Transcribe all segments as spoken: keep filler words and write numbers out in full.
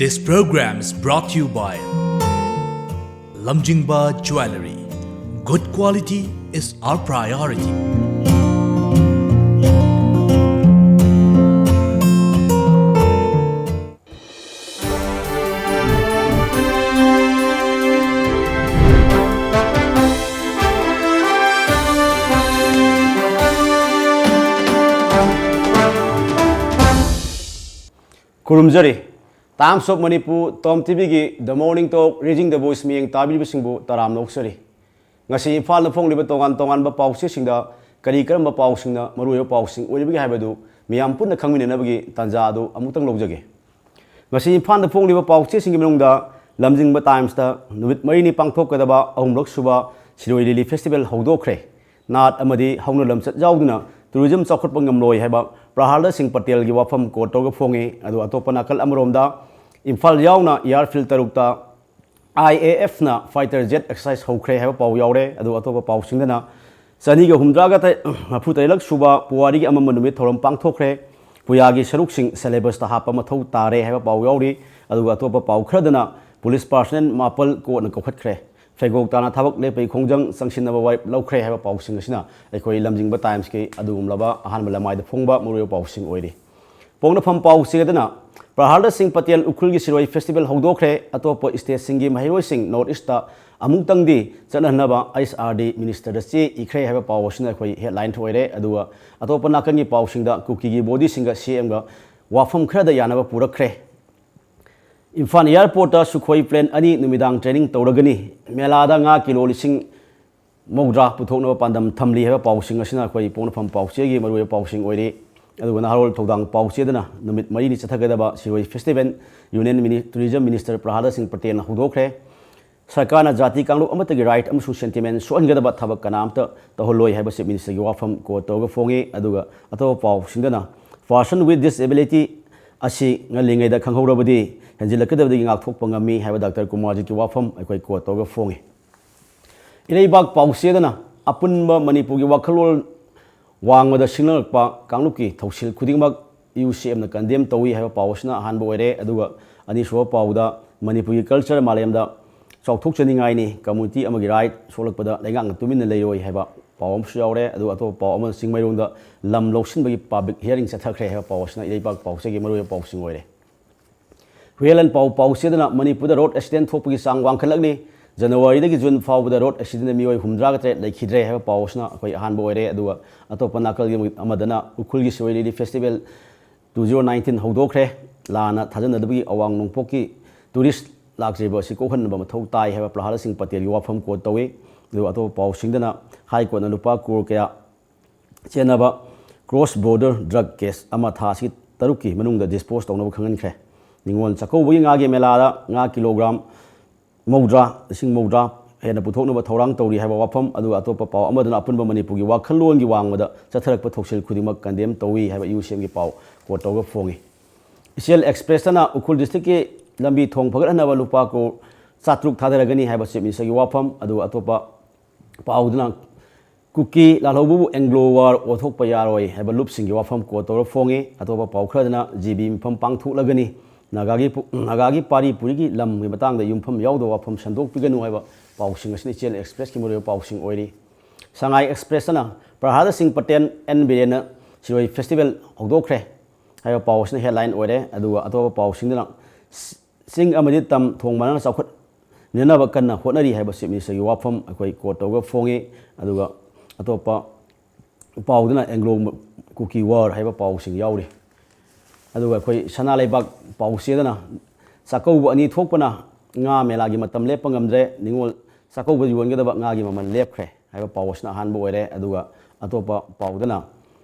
This program is brought to you by Lamjingba Jewellery. Good quality is our priority. ꯈꯨꯔꯨꯝꯖꯔꯤ꯫ Times of Manipur, Tom T ꯚꯤꯒꯤ The Morning Talk, Raising the Voice ꯃꯤꯠꯌꯦꯡ ꯇꯥꯕꯤꯔꯤꯕꯁꯤꯡꯕꯨ ꯇꯔꯥꯝꯅ ꯑꯣꯛꯆꯔꯤ꯫ ꯉꯁꯤ ꯏꯝꯐꯥꯜꯗ ꯐꯣꯡꯂꯤꯕ ꯇꯣꯉꯥꯟ ꯇꯣꯉꯥꯟꯕ ꯄꯥꯎꯆꯦꯁꯤꯡꯗ ꯀꯔꯤ ꯀꯔꯝꯕ ꯄꯥꯎꯁꯤꯡꯅ ꯃꯔꯨꯑꯣꯏꯕ ꯄꯥꯎꯁꯤꯡ ꯑꯣꯏꯔꯤꯕꯒꯦ ꯍꯥꯏꯕꯗꯨ ꯃꯤꯌꯥꯝ ꯄꯨꯟꯅ ꯈꯪꯃꯤꯟꯅꯅꯕꯒꯤ ꯇꯥꯟꯖꯥ ꯑꯗꯨ ꯑꯃꯨꯛꯇꯪ ꯂꯧꯖꯒꯦ꯫ ꯉꯁꯤ ꯏꯝꯐꯥꯜꯗ ꯐꯣꯡꯂꯤꯕ ꯄꯥꯎꯆꯦꯁꯤꯡꯒꯤ ꯃꯅꯨꯡꯗ ꯂꯝꯖꯤꯡꯕ ꯇꯥꯏꯝꯁꯇ ꯅꯨꯃꯤꯠ ꯃꯔꯤꯅꯤ ꯄꯥꯡꯊꯣꯛꯀꯗꯕ ꯑꯍꯨꯝꯂꯛ ꯁꯨꯕ ꯁꯤꯔꯣꯏ ꯂꯤꯂꯤ ꯐꯦꯁꯇꯤꯚꯦꯜ ꯍꯧꯗꯣꯛꯈ꯭ꯔꯦ꯫ ꯅꯥꯠ ꯑꯃꯗꯤ ꯍꯧꯅ ꯂꯝꯆꯠ ꯌꯥꯎꯗꯅ ꯇꯨꯔꯤꯖꯝ ꯆꯥꯎꯈꯠꯄ ꯉꯝꯂꯣꯏ ꯍꯥꯏꯕ ꯄ꯭ꯔꯍꯥꯜꯗ ꯁꯤꯡ ꯄꯇꯦꯜꯒꯤ ꯋꯥꯐꯝ ꯀꯣꯠ ꯇꯧꯔꯒ ꯐꯣꯡꯉꯤ꯫ ꯑꯗꯨ ꯑꯇꯣꯞꯄ ꯅꯥꯀꯜ ꯑꯃꯔꯣꯝꯗ ꯏꯝꯐꯥꯜ ꯌꯥꯎꯅ ꯏꯌꯥꯔꯐꯤꯜ ꯇꯔꯨꯛꯇ ꯑꯥꯏ ꯑꯦ ꯑꯦꯐꯅ ꯐꯥꯏꯇꯔ ꯖꯦꯠ ꯑꯦꯛꯁꯔꯁꯥꯏꯁ ꯍꯧꯈ꯭ꯔꯦ ꯍꯥꯏꯕ ꯄꯥꯎ ꯌꯥꯎꯔꯦ꯫ ꯑꯗꯨ ꯑꯇꯣꯞꯄ ꯄꯥꯎꯁꯤꯡꯗꯅ ꯆꯅꯤꯒ ꯍꯨꯝꯗ꯭ꯔꯥꯒ ꯃꯔꯤꯐꯨ ꯇꯔꯦꯠꯂꯛ ꯁꯨꯕ ꯄꯨꯋꯥꯔꯤꯒꯤ ꯑꯃꯝꯕ ꯅꯨꯃꯤꯠ ꯊꯧꯔꯝ ꯄꯥꯡꯊꯣꯛꯈ꯭ꯔꯦ꯫ ꯄꯨꯌꯥꯒꯤ ꯁꯔꯨꯛꯁꯤꯡ ꯁꯦꯂꯦꯕꯁꯇ ꯍꯥꯞꯄ ꯃꯊꯧ ꯇꯥꯔꯦ ꯍꯥꯏꯕ ꯄꯥꯎ ꯌꯥꯎꯔꯤ꯫ ꯑꯗꯨꯒ ꯑꯇꯣꯞꯄ ꯄꯥꯎ ꯈꯔꯗꯅ ꯄꯨꯂꯤꯁ ꯄꯥꯔꯁꯅꯦꯜ ꯃꯥꯄꯜ ꯀꯣꯔꯠꯅ ꯀꯧꯈꯠꯈ꯭ꯔꯦ꯫ ꯐꯩꯒꯣꯛ ꯇꯥꯅ ꯊꯕꯛ ꯂꯦꯞꯄꯒꯤ ꯈꯣꯡꯖꯪ ꯆꯪꯁꯤꯟꯅꯕ ꯋꯥꯔꯦꯞ ꯂꯧꯈ꯭ꯔꯦ ꯍꯥꯏꯕ ꯄꯥꯎꯁꯤꯡ ꯑꯁꯤꯅ ꯑꯩꯈꯣꯏ ꯂꯝꯖꯤꯡꯕ ꯇꯥꯏꯝꯁꯀꯤ ꯑꯗꯨꯒꯨꯝꯂꯕ ꯑꯍꯥꯟꯕ ꯂꯃꯥꯏꯗ ꯐꯣꯡꯕ ꯃꯔꯨꯑꯣꯏꯕ ꯄꯥꯎꯁꯤꯡ ꯑꯣꯏꯔꯤ꯫ ꯄꯣꯛꯅꯐꯝ ꯄꯥꯎꯆꯦꯗꯅ ꯄ꯭ꯔꯍꯥꯜꯗ ꯁꯤꯡ ꯄꯇꯦꯜ ꯎꯈ꯭ꯔꯨꯜꯒꯤ ꯁꯤꯔꯣꯏ ꯐꯦꯁꯇꯤꯚꯦꯜ ꯍꯧꯗꯣꯛꯈ꯭ꯔꯦ꯫ ꯑꯇꯣꯞꯄ ꯁ꯭ꯇꯦꯠꯁꯤꯡꯒꯤ ꯃꯍꯩꯔꯣꯏꯁꯤꯡ ꯅꯣꯔꯠ ꯏꯁꯇ ꯑꯃꯨꯛꯇꯪꯗꯤ ꯆꯠꯅꯍꯟꯅꯕ ꯑꯩꯆ ꯑꯥꯔ ꯗꯤ ꯃꯤꯅꯤꯁꯇꯔꯗ ꯆꯦ ꯏꯈ꯭ꯔꯦ ꯍꯥꯏꯕ ꯄꯥꯎ ꯑꯁꯤꯅ ꯑꯩꯈꯣꯏ ꯍꯦꯗꯂꯥꯏꯟ ꯑꯣꯏꯔꯦ꯫ ꯑꯗꯨꯒ ꯑꯇꯣꯞꯄ ꯅꯥꯀꯟꯒꯤ ꯄꯥꯎꯁꯤꯡꯗ ꯀꯨꯀꯤꯒꯤ ꯕꯣꯗꯤꯁꯤꯡꯒ ꯁꯤ ꯑꯦꯝꯒ ꯋꯥꯐꯝ ꯈꯔꯗ ꯌꯥꯅꯕ ꯄꯨꯔꯛꯈ꯭ꯔꯦ꯫ ꯏꯝꯐꯥꯜ ꯑꯦꯌꯥꯔꯄꯣꯔꯠꯇ ꯁꯨꯈꯣꯏ ꯄ꯭ꯂꯦꯟ ꯑꯅꯤ ꯅꯨꯃꯤꯗꯥꯡ ꯇ꯭ꯔꯦꯅꯤꯡ ꯇꯧꯔꯒꯅꯤ꯫ ꯃꯦꯂꯥꯗ ꯉꯥ ꯀꯤꯂꯣ ꯂꯤꯁꯤꯡ ꯃꯧꯗ꯭ꯔꯥ ꯄꯨꯊꯣꯛꯅꯕ ꯄꯥꯟꯗꯝ ꯊꯝꯂꯤ ꯍꯥꯏꯕ ꯄꯥꯎꯁꯤꯡ ꯑꯁꯤꯅ ꯑꯩꯈꯣꯏ ꯄꯣꯛꯅꯐꯝ ꯄꯥꯎꯆꯦꯒꯤ ꯃꯔꯨꯑꯣꯏꯕ ꯄꯥꯎꯁꯤꯡ ꯑꯣꯏꯔꯤ꯫ ꯑꯗꯨꯒ ꯅꯍꯥꯔꯣꯜ ꯊꯧꯗꯥꯡ ꯄꯥꯎꯆꯦꯗꯅ ꯅꯨꯃꯤꯠ ꯃꯔꯤꯅꯤ ꯆꯠꯊꯒꯗꯕ ꯁꯤꯔꯣꯏ ꯐꯦꯁꯇꯤꯚꯦꯜ ꯌꯨꯅꯤꯌꯟ ꯃꯤꯅꯤ-, ꯇꯨꯔꯤꯖꯝ ꯃꯤꯅꯤꯁꯇꯔ ꯄ꯭ꯔꯍꯥꯗ ꯁꯤꯡ ꯄꯇꯦꯜꯅ ꯍꯧꯗꯣꯛꯈ꯭ꯔꯦ꯫ ꯁꯔꯀꯥꯔꯅ ꯖꯥꯇꯤ ꯀꯥꯡꯂꯨꯞ ꯑꯃꯠꯇꯒꯤ ꯔꯥꯏꯠ ꯑꯃꯁꯨꯡ ꯁꯦꯟꯇꯤꯃꯦꯟ ꯁꯣꯛꯍꯟꯒꯗꯕ ꯊꯕꯛ ꯀꯅꯥ ꯑꯃꯠꯇ ꯇꯧꯍꯜꯂꯣꯏ ꯍꯥꯏꯕꯁꯤ ꯃꯤꯅꯤꯁꯇꯔꯒꯤ ꯋꯥꯐꯝ ꯀꯣꯠ ꯇꯧꯔꯒ ꯐꯣꯡꯉꯤ꯫ ꯑꯗꯨꯒ ꯑꯇꯣꯞꯄ ꯄꯥꯎꯁꯤꯡꯗꯅ Person with disability ꯑꯁꯤ ꯉꯜꯂꯤꯉꯩꯗ ꯈꯪꯍꯧꯔꯕꯗꯤ ꯍꯦꯟꯖꯤꯜꯂꯛꯀꯗꯕꯗꯒꯤ ꯉꯥꯛꯊꯣꯛꯄ ꯉꯝꯃꯤ ꯍꯥꯏꯕ ꯗꯥꯛꯇꯔ ꯀꯨꯃꯥꯔꯖꯤꯠꯀꯤ ꯋꯥꯐꯝ ꯑꯩꯈꯣꯏ ꯀꯣꯠ ꯇꯧꯔꯒ ꯐꯣꯡꯉꯤ꯫ ꯏꯔꯩꯕꯥꯛ ꯄꯥꯎꯆꯦꯗꯅ ꯑꯄꯨꯟꯕ ꯃꯅꯤꯄꯨꯔꯒꯤ ꯋꯥꯈꯜꯂꯣꯟ ꯋꯥꯡꯃꯗ ꯁꯤꯡꯅꯔꯛꯄ ꯀꯥꯡꯂꯨꯞꯀꯤ ꯊꯧꯁꯤꯜ ꯈꯨꯗꯤꯡꯃꯛ ꯌꯨ ꯁꯤ ꯑꯦꯝꯅ ꯀꯟꯗꯦꯝ ꯇꯧꯏ ꯍꯥꯏꯕ ꯄꯥꯎ ꯑꯁꯤꯅ ꯑꯍꯥꯟꯕ ꯑꯣꯏꯔꯦ꯫ ꯑꯗꯨꯒ ꯑꯅꯤꯁꯨꯕ ꯄꯥꯎꯗ ꯃꯅꯤꯄꯨꯔꯒꯤ ꯀꯜꯆꯔ ꯃꯥꯂꯦꯝꯗ ꯆꯥꯎꯊꯣꯛꯆꯅꯤꯡꯉꯥꯏꯅꯤ, ꯀꯝꯃ꯭ꯌꯨꯅꯤꯇꯤ ꯑꯃꯒꯤ ꯔꯥꯏꯠ ꯁꯣꯛꯂꯛꯄꯗ ꯂꯩꯉꯥꯛꯅ ꯇꯨꯃꯤꯟꯅ ꯂꯩꯔꯣꯏ ꯍꯥꯏꯕ ꯄꯥꯎ ꯑꯃꯁꯨ ꯌꯥꯎꯔꯦ꯫ ꯑꯗꯨꯒ ꯑꯇꯣꯞꯄ ꯄꯥꯎ ꯑꯃꯅ ꯆꯤꯡꯃꯩꯔꯣꯡꯗ ꯂꯝ ꯂꯧꯁꯤꯟꯕꯒꯤ ꯄꯕ꯭ꯂꯤꯛ ꯍꯤꯌꯥꯔꯤꯡ ꯆꯠꯊꯈ꯭ꯔꯦ ꯍꯥꯏꯕ ꯄꯥꯎ ꯑꯁꯤꯅ ꯏꯔꯩꯄꯥꯛ ꯄꯥꯎꯆꯦꯒꯤ ꯃꯔꯨꯑꯣꯏꯕ ꯄꯥꯎꯁꯤꯡ ꯑꯣꯏꯔꯦ꯫ ꯍꯨꯏꯌꯦꯟꯂꯟ ꯄꯥꯎ ꯄꯥꯎꯆꯦꯗꯅ ꯃꯅꯤꯄꯨꯔꯗ ꯔꯣꯗ ꯑꯦꯛꯁꯤꯗꯦꯟ ꯊꯣꯛꯄꯒꯤ ꯆꯥꯡ ꯋꯥꯡꯈꯠꯂꯛꯂꯤ꯫ ꯖꯅꯋꯥꯔꯤꯗꯒꯤ ꯖꯨꯟ ꯐꯥꯎꯕꯗ ꯔꯣꯗ ꯑꯦꯛꯁꯤꯗꯦꯟꯗ ꯃꯤꯑꯣꯏ ꯍꯨꯝꯗ꯭ꯔꯥꯒ ꯇꯔꯦꯠ ꯂꯩꯈꯤꯗ꯭ꯔꯦ ꯍꯥꯏꯕ ꯄꯥꯎ ꯑꯁꯤꯅ ꯑꯩꯈꯣꯏ ꯑꯍꯥꯟꯕ ꯑꯣꯏꯔꯦ꯫ ꯑꯗꯨꯒ ꯑꯇꯣꯞꯄ ꯅꯥꯀꯜꯒꯤ ꯑꯃꯗꯅ ꯎꯈ꯭ꯔꯨꯜꯒꯤ ꯁꯤꯔꯣꯏ ꯂꯤꯂꯤ ꯐꯦꯁꯇꯤꯚꯦꯜ ꯇꯨ ꯖꯤꯔꯣ ꯅꯥꯏꯟꯇꯤꯟ ꯍꯧꯗꯣꯛꯈ꯭ꯔꯦ꯫ ꯂꯥꯟꯅ ꯊꯥꯖꯅꯗꯕꯒꯤ ꯑꯋꯥꯡ ꯅꯣꯡꯄꯣꯛꯀꯤ ꯇꯨꯔꯤꯁ ꯂꯥꯛꯆꯔꯤꯕ ꯑꯁꯤ ꯀꯣꯛꯍꯟꯅꯕ ꯃꯊꯧ ꯇꯥꯏ ꯍꯥꯏꯕ ꯄ꯭ꯔꯍꯥꯂꯥꯗ ꯁꯤꯡ ꯄꯇꯦꯜꯒꯤ ꯋꯥꯐꯝ ꯀꯣꯠ ꯇꯧꯏ꯫ ꯑꯗꯨꯒ ꯑꯇꯣꯞꯄ ꯄꯥꯎꯁꯤꯡꯗꯅ ꯍꯥꯏ ꯀꯣꯔꯠꯅ ꯂꯨꯄꯥ ꯀ꯭ꯔꯣꯔ ꯀꯌꯥ ꯆꯦꯟꯅꯕ ꯀ꯭ꯔꯣꯁ ꯕꯣꯔꯗꯔ ꯗ꯭ꯔꯒ ꯀꯦꯁ ꯑꯃ ꯊꯥ ꯑꯁꯤ ꯇꯔꯨꯛꯀꯤ ꯃꯅꯨꯡꯗ ꯗꯤꯁꯄꯣꯖ ꯇꯧꯅꯕ ꯈꯪꯍꯟꯈ꯭ꯔꯦ꯫ ꯅꯤꯉꯣꯜ ꯆꯥꯛꯀꯧꯕꯒꯤ ꯉꯥꯒꯤ ꯃꯦꯂꯥꯗ ꯉꯥ ꯀꯤꯂꯣꯒ꯭ꯔꯥꯝ ꯃꯧꯗ꯭ꯔꯥ, ꯂꯤꯁꯤꯡ ꯃꯧꯗ꯭ꯔꯥ ꯍꯦꯟꯅ ꯄꯨꯊꯣꯛꯅꯕ ꯊꯧꯔꯥꯡ ꯇꯧꯔꯤ ꯍꯥꯏꯕ ꯋꯥꯐꯝ, ꯑꯗꯨꯒ ꯑꯇꯣꯞꯄ ꯄꯥꯎ ꯑꯃꯗꯅ ꯑꯄꯨꯟꯕ ꯃꯅꯤꯄꯨꯔꯒꯤ ꯋꯥꯈꯜꯂꯣꯟꯒꯤ ꯋꯥꯡꯃꯗ ꯆꯠꯊꯔꯛꯄ ꯊꯧꯁꯤꯜ ꯈꯨꯗꯤꯡꯃꯛ ꯀꯟꯗꯦꯝ ꯇꯧꯏ ꯍꯥꯏꯕ ꯌꯨ ꯁꯤ ꯑꯦꯝꯒꯤ ꯄꯥꯎ ꯀꯣꯠ ꯇꯧꯔꯒ ꯐꯣꯡꯉꯤ꯫ ꯏꯆꯦꯜ ꯑꯦꯛꯁꯄ꯭ꯔꯦꯁꯇꯅ ꯎꯈ꯭ꯔꯨꯜ ꯗꯤꯁꯇ꯭ꯔꯤꯛꯀꯤ ꯂꯝꯕꯤ ꯊꯣꯡ ꯐꯒꯠꯍꯟꯅꯕ ꯂꯨꯄꯥ ꯀ꯭ꯔꯣꯔ ꯆꯥꯇ꯭ꯔꯨꯛ ꯊꯥꯗꯔꯒꯅꯤ ꯍꯥꯏꯕ ꯆꯤꯐ ꯃꯤꯅꯤꯁꯇꯔꯒꯤ ꯋꯥꯐꯝ, ꯑꯗꯨꯒ ꯑꯇꯣꯞꯄ ꯄꯥꯎꯗꯨꯅ ꯀꯨꯀꯤ ꯂꯥꯜꯍꯧꯕꯕꯨ ꯑꯦꯡꯒ꯭ꯂꯣ ꯋꯥꯔ ꯑꯣꯟꯊꯣꯛꯄ ꯌꯥꯔꯣꯏ ꯍꯥꯏꯕ ꯂꯨꯞꯁꯤꯡꯒꯤ ꯋꯥꯐꯝ ꯀꯣꯠ ꯇꯧꯔ ꯐꯣꯡꯉꯤ꯫ ꯑꯇꯣꯞꯄ ꯄꯥꯎ ꯈꯔꯗꯅ ꯖꯤ ꯕꯤ ꯃꯤꯐꯝ ꯄꯥꯡꯊꯣꯛꯂꯒꯅꯤ, ꯅꯥꯒꯥꯒꯤ ꯄꯨ-, ꯅꯥꯒꯥꯒꯤ ꯄꯥꯔꯤ ꯄꯨꯔꯤꯒꯤ ꯂꯝꯒꯤ ꯃꯇꯥꯡꯗ ꯌꯨꯝꯐꯝ ꯌꯥꯎꯗꯕ ꯋꯥꯐꯝ ꯁꯟꯗꯣꯛꯄꯤꯒꯅꯨ ꯍꯥꯏꯕ ꯄꯥꯎꯁꯤꯡ ꯑꯁꯤꯅ ꯏꯆꯦꯜ ꯑꯦꯛꯁꯄ꯭ꯔꯦꯁꯀꯤ ꯃꯔꯨꯑꯣꯏꯕ ꯄꯥꯎꯁꯤꯡ ꯑꯣꯏꯔꯤ꯫ ꯁꯉꯥꯏ ꯑꯦꯛꯁꯄ꯭ꯔꯦꯁꯇꯅ ꯄ꯭ꯔꯍꯥꯗ ꯁꯤꯡ ꯄꯇꯦꯜ ꯑꯦꯟ ꯕꯤꯔꯦꯟꯅ ꯁꯤꯔꯣꯏ ꯐꯦꯁꯇꯤꯚꯦꯜ ꯍꯧꯗꯣꯛꯈ꯭ꯔꯦ ꯍꯥꯏꯕ ꯄꯥꯎ ꯑꯁꯤꯅ ꯍꯦꯗꯂꯥꯏꯟ ꯑꯣꯏꯔꯦ꯫ ꯑꯗꯨꯒ ꯑꯇꯣꯞꯄ ꯄꯥꯎꯁꯤꯡꯗꯅ ꯆꯤꯡ ꯑꯃꯗꯤ ꯇꯝ ꯊꯣꯡ ꯃꯥꯟꯅꯅ ꯆꯥꯎꯈꯠꯃꯤꯟꯅꯅꯕ ꯀꯟꯅ ꯍꯣꯠꯅꯔꯤ ꯍꯥꯏꯕ ꯆꯤꯐ ꯃꯤꯅꯤꯁꯇꯔꯒꯤ ꯋꯥꯐꯝ ꯑꯩꯈꯣꯏ ꯀꯣꯠ ꯇꯧꯔꯒ ꯐꯣꯡꯉꯤ꯫ ꯑꯗꯨꯒ ꯑꯇꯣꯞꯄ ꯄꯥꯎꯗꯨꯅ ꯑꯦꯡꯒ꯭ꯂꯣ ꯀꯨꯀꯤ ꯋꯥꯔ ꯍꯥꯏꯕ ꯄꯥꯎꯁꯤꯡ ꯌꯥꯎꯔꯤ꯫ ꯑꯗꯨꯒ ꯑꯩꯈꯣꯏ ꯁꯅꯥ ꯂꯩꯕꯥꯛ ꯄꯥꯎꯆꯦꯗꯅ ꯆꯥꯛꯀꯧꯕ ꯑꯅꯤ ꯊꯣꯛꯄꯅ ꯉꯥ ꯃꯦꯂꯥꯒꯤ ꯃꯇꯝ ꯂꯦꯞꯄ ꯉꯝꯗ꯭ꯔꯦ, ꯅꯤꯉꯣꯜ ꯆꯥꯛꯀꯧꯕ ꯌꯣꯟꯒꯗꯕ ꯉꯥꯒꯤ ꯃꯃꯜ ꯂꯦꯞꯈ꯭ꯔꯦ ꯍꯥꯏꯕ ꯄꯥꯎ ꯑꯁꯤꯅ ꯑꯍꯥꯟꯕ ꯑꯣꯏꯔꯦ꯫ ꯑꯗꯨꯒ ꯑꯇꯣꯞꯄ ꯄꯥꯎꯗꯅ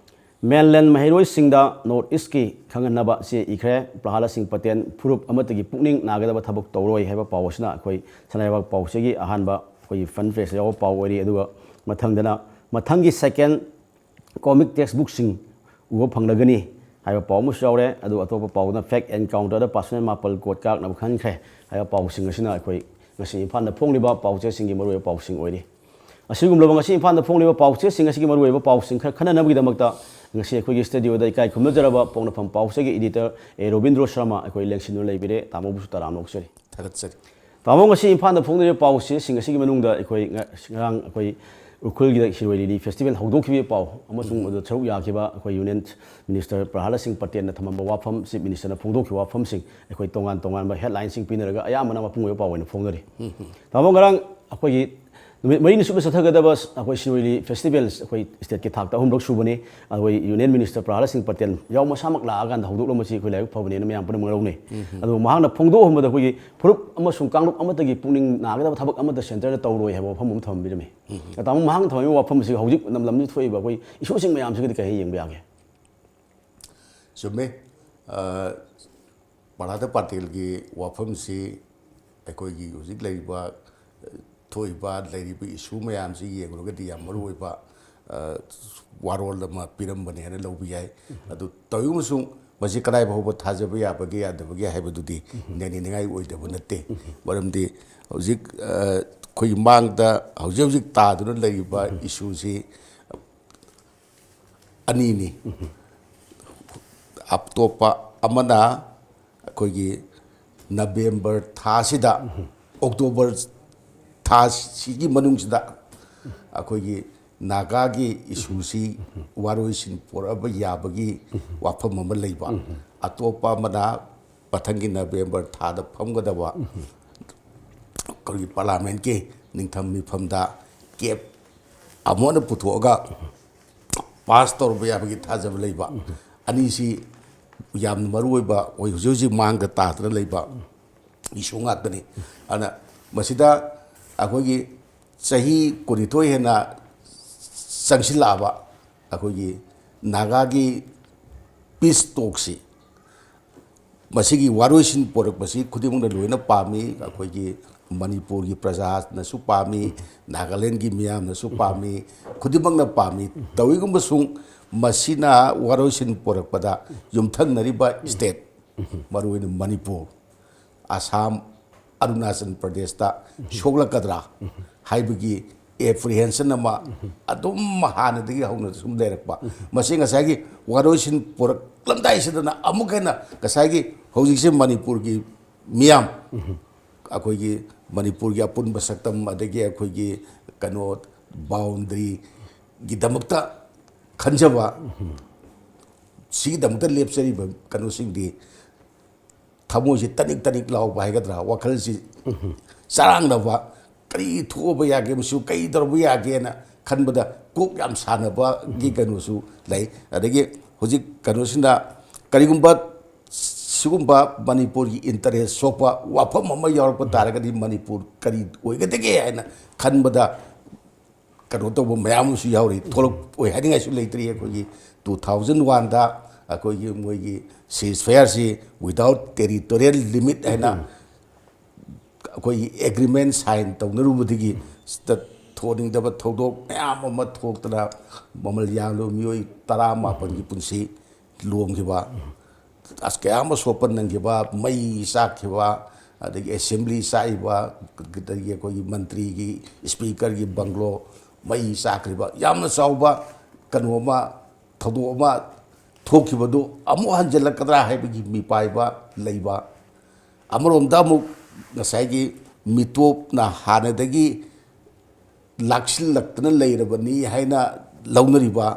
ꯃꯦꯟꯂꯦꯟ ꯃꯍꯩꯔꯣꯏꯁꯤꯡꯗ ꯅꯣꯔꯠ ꯏꯁꯀꯤ ꯈꯪꯍꯟꯅꯕ ꯆꯦ ꯏꯈ꯭ꯔꯦ꯫ ꯄ꯭ꯔꯍꯥꯂꯥꯗ ꯁꯤꯡ ꯄꯇꯦꯜ ꯐꯨꯔꯨꯞ ꯑꯃꯠꯇꯒꯤ ꯄꯨꯛꯅꯤꯡ ꯅꯥꯒꯗꯕ ꯊꯕꯛ ꯇꯧꯔꯣꯏ ꯍꯥꯏꯕ ꯄꯥꯎ ꯑꯁꯤꯅ ꯑꯩꯈꯣꯏ ꯁꯅꯥ ꯂꯩꯕꯥꯛ ꯄꯥꯎꯆꯦꯒꯤ ꯑꯍꯥꯟꯕ ꯑꯩꯈꯣꯏꯒꯤ ꯐ꯭ꯔꯟ ꯄꯦꯖꯇ ꯌꯥꯎꯕ ꯄꯥꯎ ꯑꯣꯏꯔꯤ꯫ ꯑꯗꯨꯒ ꯃꯊꯪꯗꯅ ꯃꯊꯪꯒꯤ ꯁꯦꯀꯦꯟ ꯀꯣꯃꯤꯛ ꯇꯦꯛꯁꯕꯨꯛꯁꯤꯡ ꯎꯕ ꯐꯪꯂꯒꯅꯤ ꯍꯥꯏꯕ ꯄꯥꯎ ꯑꯃꯁꯨ ꯌꯥꯎꯔꯦ꯫ ꯑꯗꯨ ꯑꯇꯣꯞꯄ ꯄꯥꯎꯗꯅ ꯐꯦꯛ ꯑꯦꯟꯀꯥꯎꯟꯇꯔꯗ ꯄꯥꯔꯁꯣꯅꯦꯜ ꯃꯥꯄꯜ ꯀꯣꯠ ꯀꯥꯔꯛꯅꯕ ꯈꯟꯈ꯭ꯔꯦ ꯍꯥꯏꯕ ꯄꯥꯎꯁꯤꯡ ꯑꯁꯤꯅ ꯑꯩꯈꯣꯏ ꯉꯁꯤ ꯏꯝꯐꯥꯜꯗ ꯐꯣꯡꯂꯤꯕ ꯄꯥꯎꯆꯦꯁꯤꯡꯒꯤ ꯃꯔꯨꯑꯣꯏꯕ ꯄꯥꯎꯁꯤꯡ ꯑꯣꯏꯔꯤ꯫ ꯑꯁꯤꯒꯨꯝꯂꯕ ꯉꯁꯤ ꯏꯝꯐꯥꯜꯗ ꯐꯣꯡꯂꯤꯕ ꯄꯥꯎꯆꯦꯁꯤꯡ ꯑꯁꯤꯒꯤ ꯃꯔꯨꯑꯣꯏꯕ ꯄꯥꯎꯁꯤꯡ ꯈꯔ ꯈꯟꯅꯅꯕꯒꯤꯗꯃꯛꯇ ꯉꯁꯤ ꯑꯩꯈꯣꯏꯒꯤ ꯁ꯭ꯇꯨꯗꯤꯑꯣꯗ ꯏꯀꯥꯏ ꯈꯨꯝꯅꯖꯔꯕ ꯄꯣꯛꯅꯐꯝ ꯄꯥꯎꯆꯦꯒꯤ ꯏꯗꯤꯇꯔ ꯑꯦ ꯔꯣꯕꯤꯟꯗ꯭ꯔꯣ ꯁꯔꯃ ꯑꯩꯈꯣꯏ ꯂꯦꯡꯁꯤꯟꯗꯨꯅ ꯂꯩꯕꯤꯔꯦ꯫ ꯇꯥꯃꯣꯕꯨꯁꯨ ꯇꯔꯥꯝꯅ ꯑꯣꯛꯆꯔꯤ꯫ ꯊꯥꯒꯠꯆꯔꯤ꯫ ꯇꯥꯃꯣ, ꯉꯁꯤ ꯏꯝꯐꯥꯜꯗ ꯐꯣꯡꯗꯣꯔꯤꯕ ꯄꯥꯎꯆꯦꯁꯤꯡ ꯑꯁꯤꯒꯤ ꯃꯅꯨꯡꯗ ꯑꯩꯈꯣꯏ ꯉ- ꯉꯔꯥꯡ ꯑꯩꯈꯣꯏ ꯎꯈ꯭ꯔꯨꯜꯒꯤꯗ ꯁꯤꯔꯣꯏ ꯂꯤꯂꯤ ꯐꯦꯁꯇꯤꯚꯦꯜ ꯍꯧꯗꯣꯛꯈꯤꯕꯒꯤ ꯄꯥꯎ ꯑꯃꯁꯨꯡ ꯑꯗꯨꯗ ꯁꯔꯨꯛ ꯌꯥꯈꯤꯕ ꯑꯩꯈꯣꯏ ꯌꯨꯅꯤꯌꯟ ꯃꯤꯅꯤꯁꯇꯔ ꯄ꯭ꯔꯍꯥꯂꯥꯗ ꯁꯤꯡ ꯄꯇꯦꯜꯅ ꯊꯝꯃꯝꯕ ꯋꯥꯐꯝ, ꯆꯤꯐ ꯃꯤꯅꯤꯁꯇꯔꯅ ꯐꯣꯡꯗꯣꯛꯈꯤꯕ ꯋꯥꯐꯝꯁꯤꯡ, ꯑꯩꯈꯣꯏ ꯇꯣꯉꯥꯟ ꯇꯣꯉꯥꯟꯕ ꯍꯦꯗꯂꯥꯏꯟꯁꯤꯡ ꯄꯤꯅꯔꯒ ꯑꯌꯥꯝꯕꯅ ꯃꯄꯨꯡ ꯑꯣꯏꯕ ꯄꯥꯎ ꯑꯣꯏꯅ ꯐꯣꯡꯅꯔꯤ꯫ ꯇꯥꯃꯣ, ꯉꯔꯥꯡ ꯑꯩꯈꯣꯏꯒꯤ ꯅꯨꯃꯤꯠ ꯃꯔꯤꯅꯤ ꯁꯨꯞꯅ ꯆꯠꯊꯒꯗꯕ ꯑꯩꯈꯣꯏ ꯁꯤꯔꯣꯏ ꯂꯤꯂꯤ ꯐꯦꯁꯇꯤꯚꯦꯜ ꯑꯩꯈꯣꯏ ꯁ꯭ꯇꯦꯠꯀꯤ ꯊꯥꯛꯇ ꯑꯍꯨꯝꯂꯛ ꯁꯨꯕꯅꯤ꯫ ꯑꯩꯈꯣꯏ ꯌꯨꯅꯤꯌꯟ ꯃꯤꯅꯤꯁꯇꯔ ꯄ꯭ꯔꯍꯥꯂꯥꯗ ꯁꯤꯡ ꯄꯇꯦꯜ ꯌꯥꯎ ꯃꯁꯥꯃꯛ ꯂꯥꯛꯑꯀꯥꯟꯗ ꯍꯧꯗꯣꯛꯂꯝꯕꯁꯤ ꯑꯩꯈꯣꯏ ꯂꯥꯏꯕꯛ ꯐꯕꯅꯦꯅ ꯃꯌꯥꯝ ꯄꯨꯝꯅꯃꯛ ꯂꯧꯅꯩ꯫ ꯑꯗꯨꯕꯨ ꯃꯍꯥꯛꯅ ꯐꯣꯡꯗꯣꯛꯑꯝꯕꯗ ꯑꯩꯈꯣꯏꯒꯤ ꯐꯨꯔꯨꯞ ꯑꯃꯁꯨꯡ ꯀꯥꯡꯂꯨꯞ ꯑꯃꯠꯇꯒꯤ ꯄꯨꯛꯅꯤꯡ ꯅꯥꯒꯗꯕ ꯊꯕꯛ ꯑꯃꯠꯇ ꯁꯦꯟꯇꯔꯅ ꯇꯧꯔꯣꯏ ꯍꯥꯏꯕ ꯋꯥꯐꯝ ꯑꯃ ꯊꯝꯕꯤꯔꯝꯃꯤ꯫ ꯇꯥꯃꯣ, ꯃꯍꯥꯛꯅ ꯊꯝꯃꯤꯕ ꯋꯥꯐꯝ ꯑꯁꯤ ꯍꯧꯖꯤꯛ ꯂꯝꯗꯝꯁꯤꯗ ꯊꯣꯛꯏꯕ ꯑꯩꯈꯣꯏ ꯏꯁꯨꯁꯤꯡ ꯃꯌꯥꯝꯁꯤꯒꯗꯤ ꯀꯔꯤ ꯌꯦꯡꯕ ꯌꯥꯒꯦ? ꯆꯨꯝꯃꯦ꯫ ꯑ, ꯄ꯭ꯔꯍꯥꯂꯥꯗ ꯄꯇꯦꯜꯒꯤ ꯋꯥꯐꯝꯁꯤ ꯑꯩꯈꯣꯏꯒꯤ ꯍꯧꯖꯤꯛ ꯂꯩꯔꯤꯕ, ꯑ, ꯊꯣꯛꯏꯕ, ꯂꯩꯔꯤꯕ ꯏꯁꯨ ꯃꯌꯥꯝꯁꯤ ꯌꯦꯡꯂꯨꯔꯒꯗꯤ ꯌꯥꯝ ꯃꯔꯨ ꯑꯣꯏꯕ, ꯑ, ꯋꯥꯔꯣꯜ ꯑꯃ ꯄꯤꯔꯝꯕꯅꯦꯅ ꯂꯧꯕ ꯌꯥꯏ꯫ ꯑꯗꯨ ꯇꯧꯏꯒꯨꯝꯕꯁꯨꯡ ꯃꯁꯤ ꯀꯗꯥꯏ ꯐꯥꯎꯕ ꯊꯥꯖꯕ ꯌꯥꯕꯒꯦ ꯌꯥꯗꯕꯒꯦ ꯍꯥꯏꯕꯗꯨꯗꯤ ꯅꯩꯅꯅꯤꯡꯉꯥꯏ ꯑꯣꯏꯗꯕ ꯅꯠꯇꯦ꯫ ꯃꯔꯝꯗꯤ ꯍꯧꯖꯤꯛ, ꯑ, ꯑꯩꯈꯣꯏꯒꯤ ꯃꯥꯡꯗ ꯍꯧꯖꯤꯛ ꯍꯧꯖꯤꯛ ꯇꯥꯗꯨꯅ ꯂꯩꯔꯤꯕ ꯏꯁꯨꯁꯤ ꯑꯅꯤꯅꯤ꯫ ꯑꯇꯣꯞꯄ ꯑꯃꯅ ꯑꯩꯈꯣꯏꯒꯤ ꯅꯕꯦꯝꯕꯔ ꯊꯥꯁꯤꯗ, ꯑꯣꯛꯇꯣꯕꯔ ꯊꯥꯁꯤꯒꯤ ꯃꯅꯨꯡꯁꯤꯗ ꯑꯩꯈꯣꯏꯒꯤ ꯅꯥꯒꯥꯒꯤ ꯏꯁꯨꯁꯤ ꯋꯥꯔꯣꯏꯁꯤꯟ ꯄꯨꯔꯛꯑꯕ ꯌꯥꯕꯒꯤ ꯋꯥꯐꯝ ꯑꯃ ꯂꯩꯕ꯫ ꯑꯇꯣꯞꯄ ꯑꯃꯅ ꯃꯊꯪꯒꯤ ꯅꯕꯦꯝꯕꯔ ꯊꯥꯗ ꯐꯝꯒꯗꯕ ꯑꯩꯈꯣꯏꯒꯤ ꯄꯥꯔꯂꯥꯃꯦꯟꯀꯤ ꯅꯤꯡꯊꯝ ꯃꯤꯐꯝꯗ ꯀꯦꯞ ꯑꯃꯨꯛ ꯍꯟꯅ ꯄꯨꯊꯣꯛꯑꯒ ꯄꯥꯁ ꯇꯧꯔꯕ ꯌꯥꯕꯒꯤ ꯊꯥꯖꯕ ꯂꯩꯕ꯫ ꯑꯅꯤꯁꯤ ꯌꯥꯝꯅ ꯃꯔꯨ ꯑꯣꯏꯕ, ꯑꯩꯈꯣꯏ ꯍꯧꯖꯤꯛ ꯍꯧꯖꯤꯛ ꯃꯥꯡꯗ ꯇꯥꯗꯅ ꯂꯩꯕ ꯏꯁꯨ ꯉꯥꯛꯇꯅꯤ꯫ ꯑꯗꯨꯅ ꯃꯁꯤꯗ ꯑꯩꯈꯣꯏꯒꯤ ꯆꯍꯤ ꯀꯨꯟꯅꯤꯊꯣꯏ ꯍꯦꯟꯅ ꯆꯪꯁꯤꯜꯂꯛꯑꯕ ꯑꯩꯈꯣꯏꯒꯤ ꯅꯥꯒꯥꯒꯤ ꯄꯤꯁ ꯇꯣꯛꯁꯤ, ꯃꯁꯤꯒꯤ ꯋꯥꯔꯣꯏꯁꯤꯟ ꯄꯨꯔꯛꯄꯁꯤ ꯈꯨꯗꯤꯡꯃꯛꯅ ꯂꯣꯏꯅ ꯄꯥꯝꯃꯤ꯫ ꯑꯩꯈꯣꯏꯒꯤ ꯃꯅꯤꯄꯨꯔꯒꯤ ꯄ꯭ꯔꯖꯥꯅꯁꯨ ꯄꯥꯝꯃꯤ, ꯅꯥꯒꯥꯂꯦꯟꯒꯤ ꯃꯤꯌꯥꯝꯅꯁꯨ ꯄꯥꯝꯃꯤ, ꯈꯨꯗꯤꯡꯃꯛꯅ ꯄꯥꯝꯃꯤ꯫ ꯇꯧꯏꯒꯨꯝꯕꯁꯨꯡ ꯃꯁꯤꯅ ꯋꯥꯔꯣꯏꯁꯤꯟ ꯄꯨꯔꯛꯄꯗ ꯌꯨꯝꯊꯪꯅꯔꯤꯕ ꯁ꯭ꯇꯦꯠ, ꯃꯔꯨꯑꯣꯏꯅ ꯃꯅꯤꯄꯨꯔ, ꯑꯁꯥꯝ, ꯑꯔꯨꯅꯥꯆꯜ ꯄ꯭ꯔꯗꯦꯁꯇ ꯁꯣꯛꯂꯛꯀꯗ꯭ꯔꯥ ꯍꯥꯏꯕꯒꯤ ꯑꯦꯄ꯭ꯔꯤꯍꯦꯟꯁꯟ ꯑꯃ ꯑꯗꯨꯝ ꯍꯥꯟꯅꯗꯒꯤ ꯍꯧꯅ ꯁꯨꯝ ꯂꯩꯔꯛꯄ꯫ ꯃꯁꯤ ꯉꯁꯥꯏꯒꯤ ꯋꯥꯔꯣꯏꯁꯤꯟ ꯄꯨꯔꯛꯂꯝꯗꯥꯏꯁꯤꯗꯅ ꯑꯃꯨꯛ ꯍꯦꯟꯅ ꯉꯁꯥꯏꯒꯤ ꯍꯧꯖꯤꯛꯁꯦ ꯃꯅꯤꯄꯨꯔꯒꯤ ꯃꯤꯌꯥꯝ, ꯑꯩꯈꯣꯏꯒꯤ ꯃꯅꯤꯄꯨꯔꯒꯤ ꯑꯄꯨꯟꯕ ꯁꯛꯇꯝ, ꯑꯗꯒꯤ ꯑꯩꯈꯣꯏꯒꯤ ꯀꯩꯅꯣ, ꯕꯥꯎꯟꯗꯔꯤꯒꯤꯗꯃꯛꯇ ꯈꯟꯖꯕ, ꯁꯤꯒꯤꯗꯃꯛꯇ ꯂꯦꯞꯆꯔꯤꯕ ꯀꯩꯅꯣꯁꯤꯡꯗꯤ ꯊꯃꯣꯏꯁꯤ ꯇꯅꯤꯛ ꯇꯅꯤꯛ ꯂꯥꯎꯕ ꯍꯥꯏꯒꯗ꯭ꯔꯥ, ꯋꯥꯈꯜꯁꯤ ꯆꯔꯥꯡꯅꯕ, ꯀꯔꯤ ꯊꯣꯛꯑꯕ ꯌꯥꯒꯦ, ꯃꯁꯤꯕꯨ ꯀꯔꯤ ꯇꯧꯔꯕ ꯌꯥꯒꯦꯅ ꯈꯟꯕꯗ ꯀꯣꯛ ꯌꯥꯝ ꯁꯥꯟꯅꯕꯒꯤ ꯀꯩꯅꯣꯁꯨ ꯂꯩ꯫ ꯑꯗꯒꯤ ꯍꯧꯖꯤꯛ ꯀꯩꯅꯣꯁꯤꯅ ꯀꯔꯤꯒꯨꯝꯕ ꯁꯤꯒꯨꯝꯕ ꯃꯅꯤꯄꯨꯔꯒꯤ ꯏꯟꯇꯔꯦꯁ ꯁꯣꯛꯄ ꯋꯥꯐꯝ ꯑꯃ ꯌꯥꯎꯔꯛꯄ ꯇꯥꯔꯒꯗꯤ ꯃꯅꯤꯄꯨꯔ ꯀꯔꯤ ꯑꯣꯏꯒꯗꯒꯦ ꯍꯥꯏꯅ ꯈꯟꯕꯗ ꯀꯩꯅꯣ ꯇꯧꯕ ꯃꯌꯥꯝ ꯑꯃꯁꯨ ꯌꯥꯎꯔꯤ꯫ ꯊꯣꯛꯂꯛꯑꯣꯏ ꯍꯥꯏꯅꯤꯡꯉꯥꯏꯁꯨ ꯂꯩꯇ꯭ꯔꯤ꯫ ꯑꯩꯈꯣꯏꯒꯤ ꯇꯨ ꯊꯥꯎꯖꯟ ꯋꯥꯟꯗ ꯑꯩꯈꯣꯏꯒꯤ ꯃꯣꯏꯒꯤ ꯁꯤꯁ ꯐꯌꯥꯔꯁꯤ without territorial limit ꯍꯥꯏꯅ ꯑꯩꯈꯣꯏꯒꯤ ꯑꯦꯒ꯭ꯔꯤꯃꯦꯟ ꯁꯥꯏꯟ ꯇꯧꯅꯔꯨꯕꯗꯒꯤ ꯁꯤꯗ ꯊꯣꯛꯅꯤꯡꯗꯕ ꯊꯧꯗꯣꯛ ꯃꯌꯥꯝ ꯑꯃ ꯊꯣꯛꯇꯅ ꯃꯃꯜ ꯌꯥꯝꯂꯕ ꯃꯤꯑꯣꯏ ꯇꯔꯥꯃꯥꯄꯜꯒꯤ ꯄꯨꯟꯁꯤ ꯂꯣꯝꯈꯤꯕ, ꯑꯁ, ꯀꯌꯥ ꯑꯃ ꯁꯣꯛꯄ ꯅꯪꯈꯤꯕ, ꯃꯩ ꯆꯥꯛꯈꯤꯕ, ꯑꯗꯒꯤ ꯑꯦꯁꯦꯝꯕ꯭ꯂꯤ ꯆꯥꯛꯏꯕ, ꯑꯗꯒꯤ ꯑꯩꯈꯣꯏꯒꯤ ꯃꯟꯇ꯭ꯔꯤꯒꯤ, ꯁ꯭ꯄꯤꯀꯔꯒꯤ ꯕꯪꯒ꯭ꯂꯣ ꯃꯩ ꯆꯥꯛꯈ꯭ꯔꯤꯕ, ꯌꯥꯝꯅ ꯆꯥꯎꯕ ꯀꯩꯅꯣ ꯑꯃ, ꯊꯧꯗꯣꯛ ꯑꯃ ꯊꯣꯛꯈꯤꯕꯗꯨ ꯑꯃꯨꯛ ꯍꯟꯖꯤꯜꯂꯛꯀꯗ꯭ꯔꯥ ꯍꯥꯏꯕꯒꯤ ꯃꯤꯄꯥꯏꯕ ꯂꯩꯕ꯫ ꯑꯃꯔꯣꯝꯗ ꯑꯃꯨꯛ ꯉꯁꯥꯏꯒꯤ ꯃꯤꯇꯣꯞꯅ ꯍꯥꯟꯅꯗꯒꯤ ꯂꯥꯛꯁꯤꯜꯂꯛꯇꯅ ꯂꯩꯔꯕꯅꯤ ꯍꯥꯏꯅ ꯂꯧꯅꯔꯤꯕ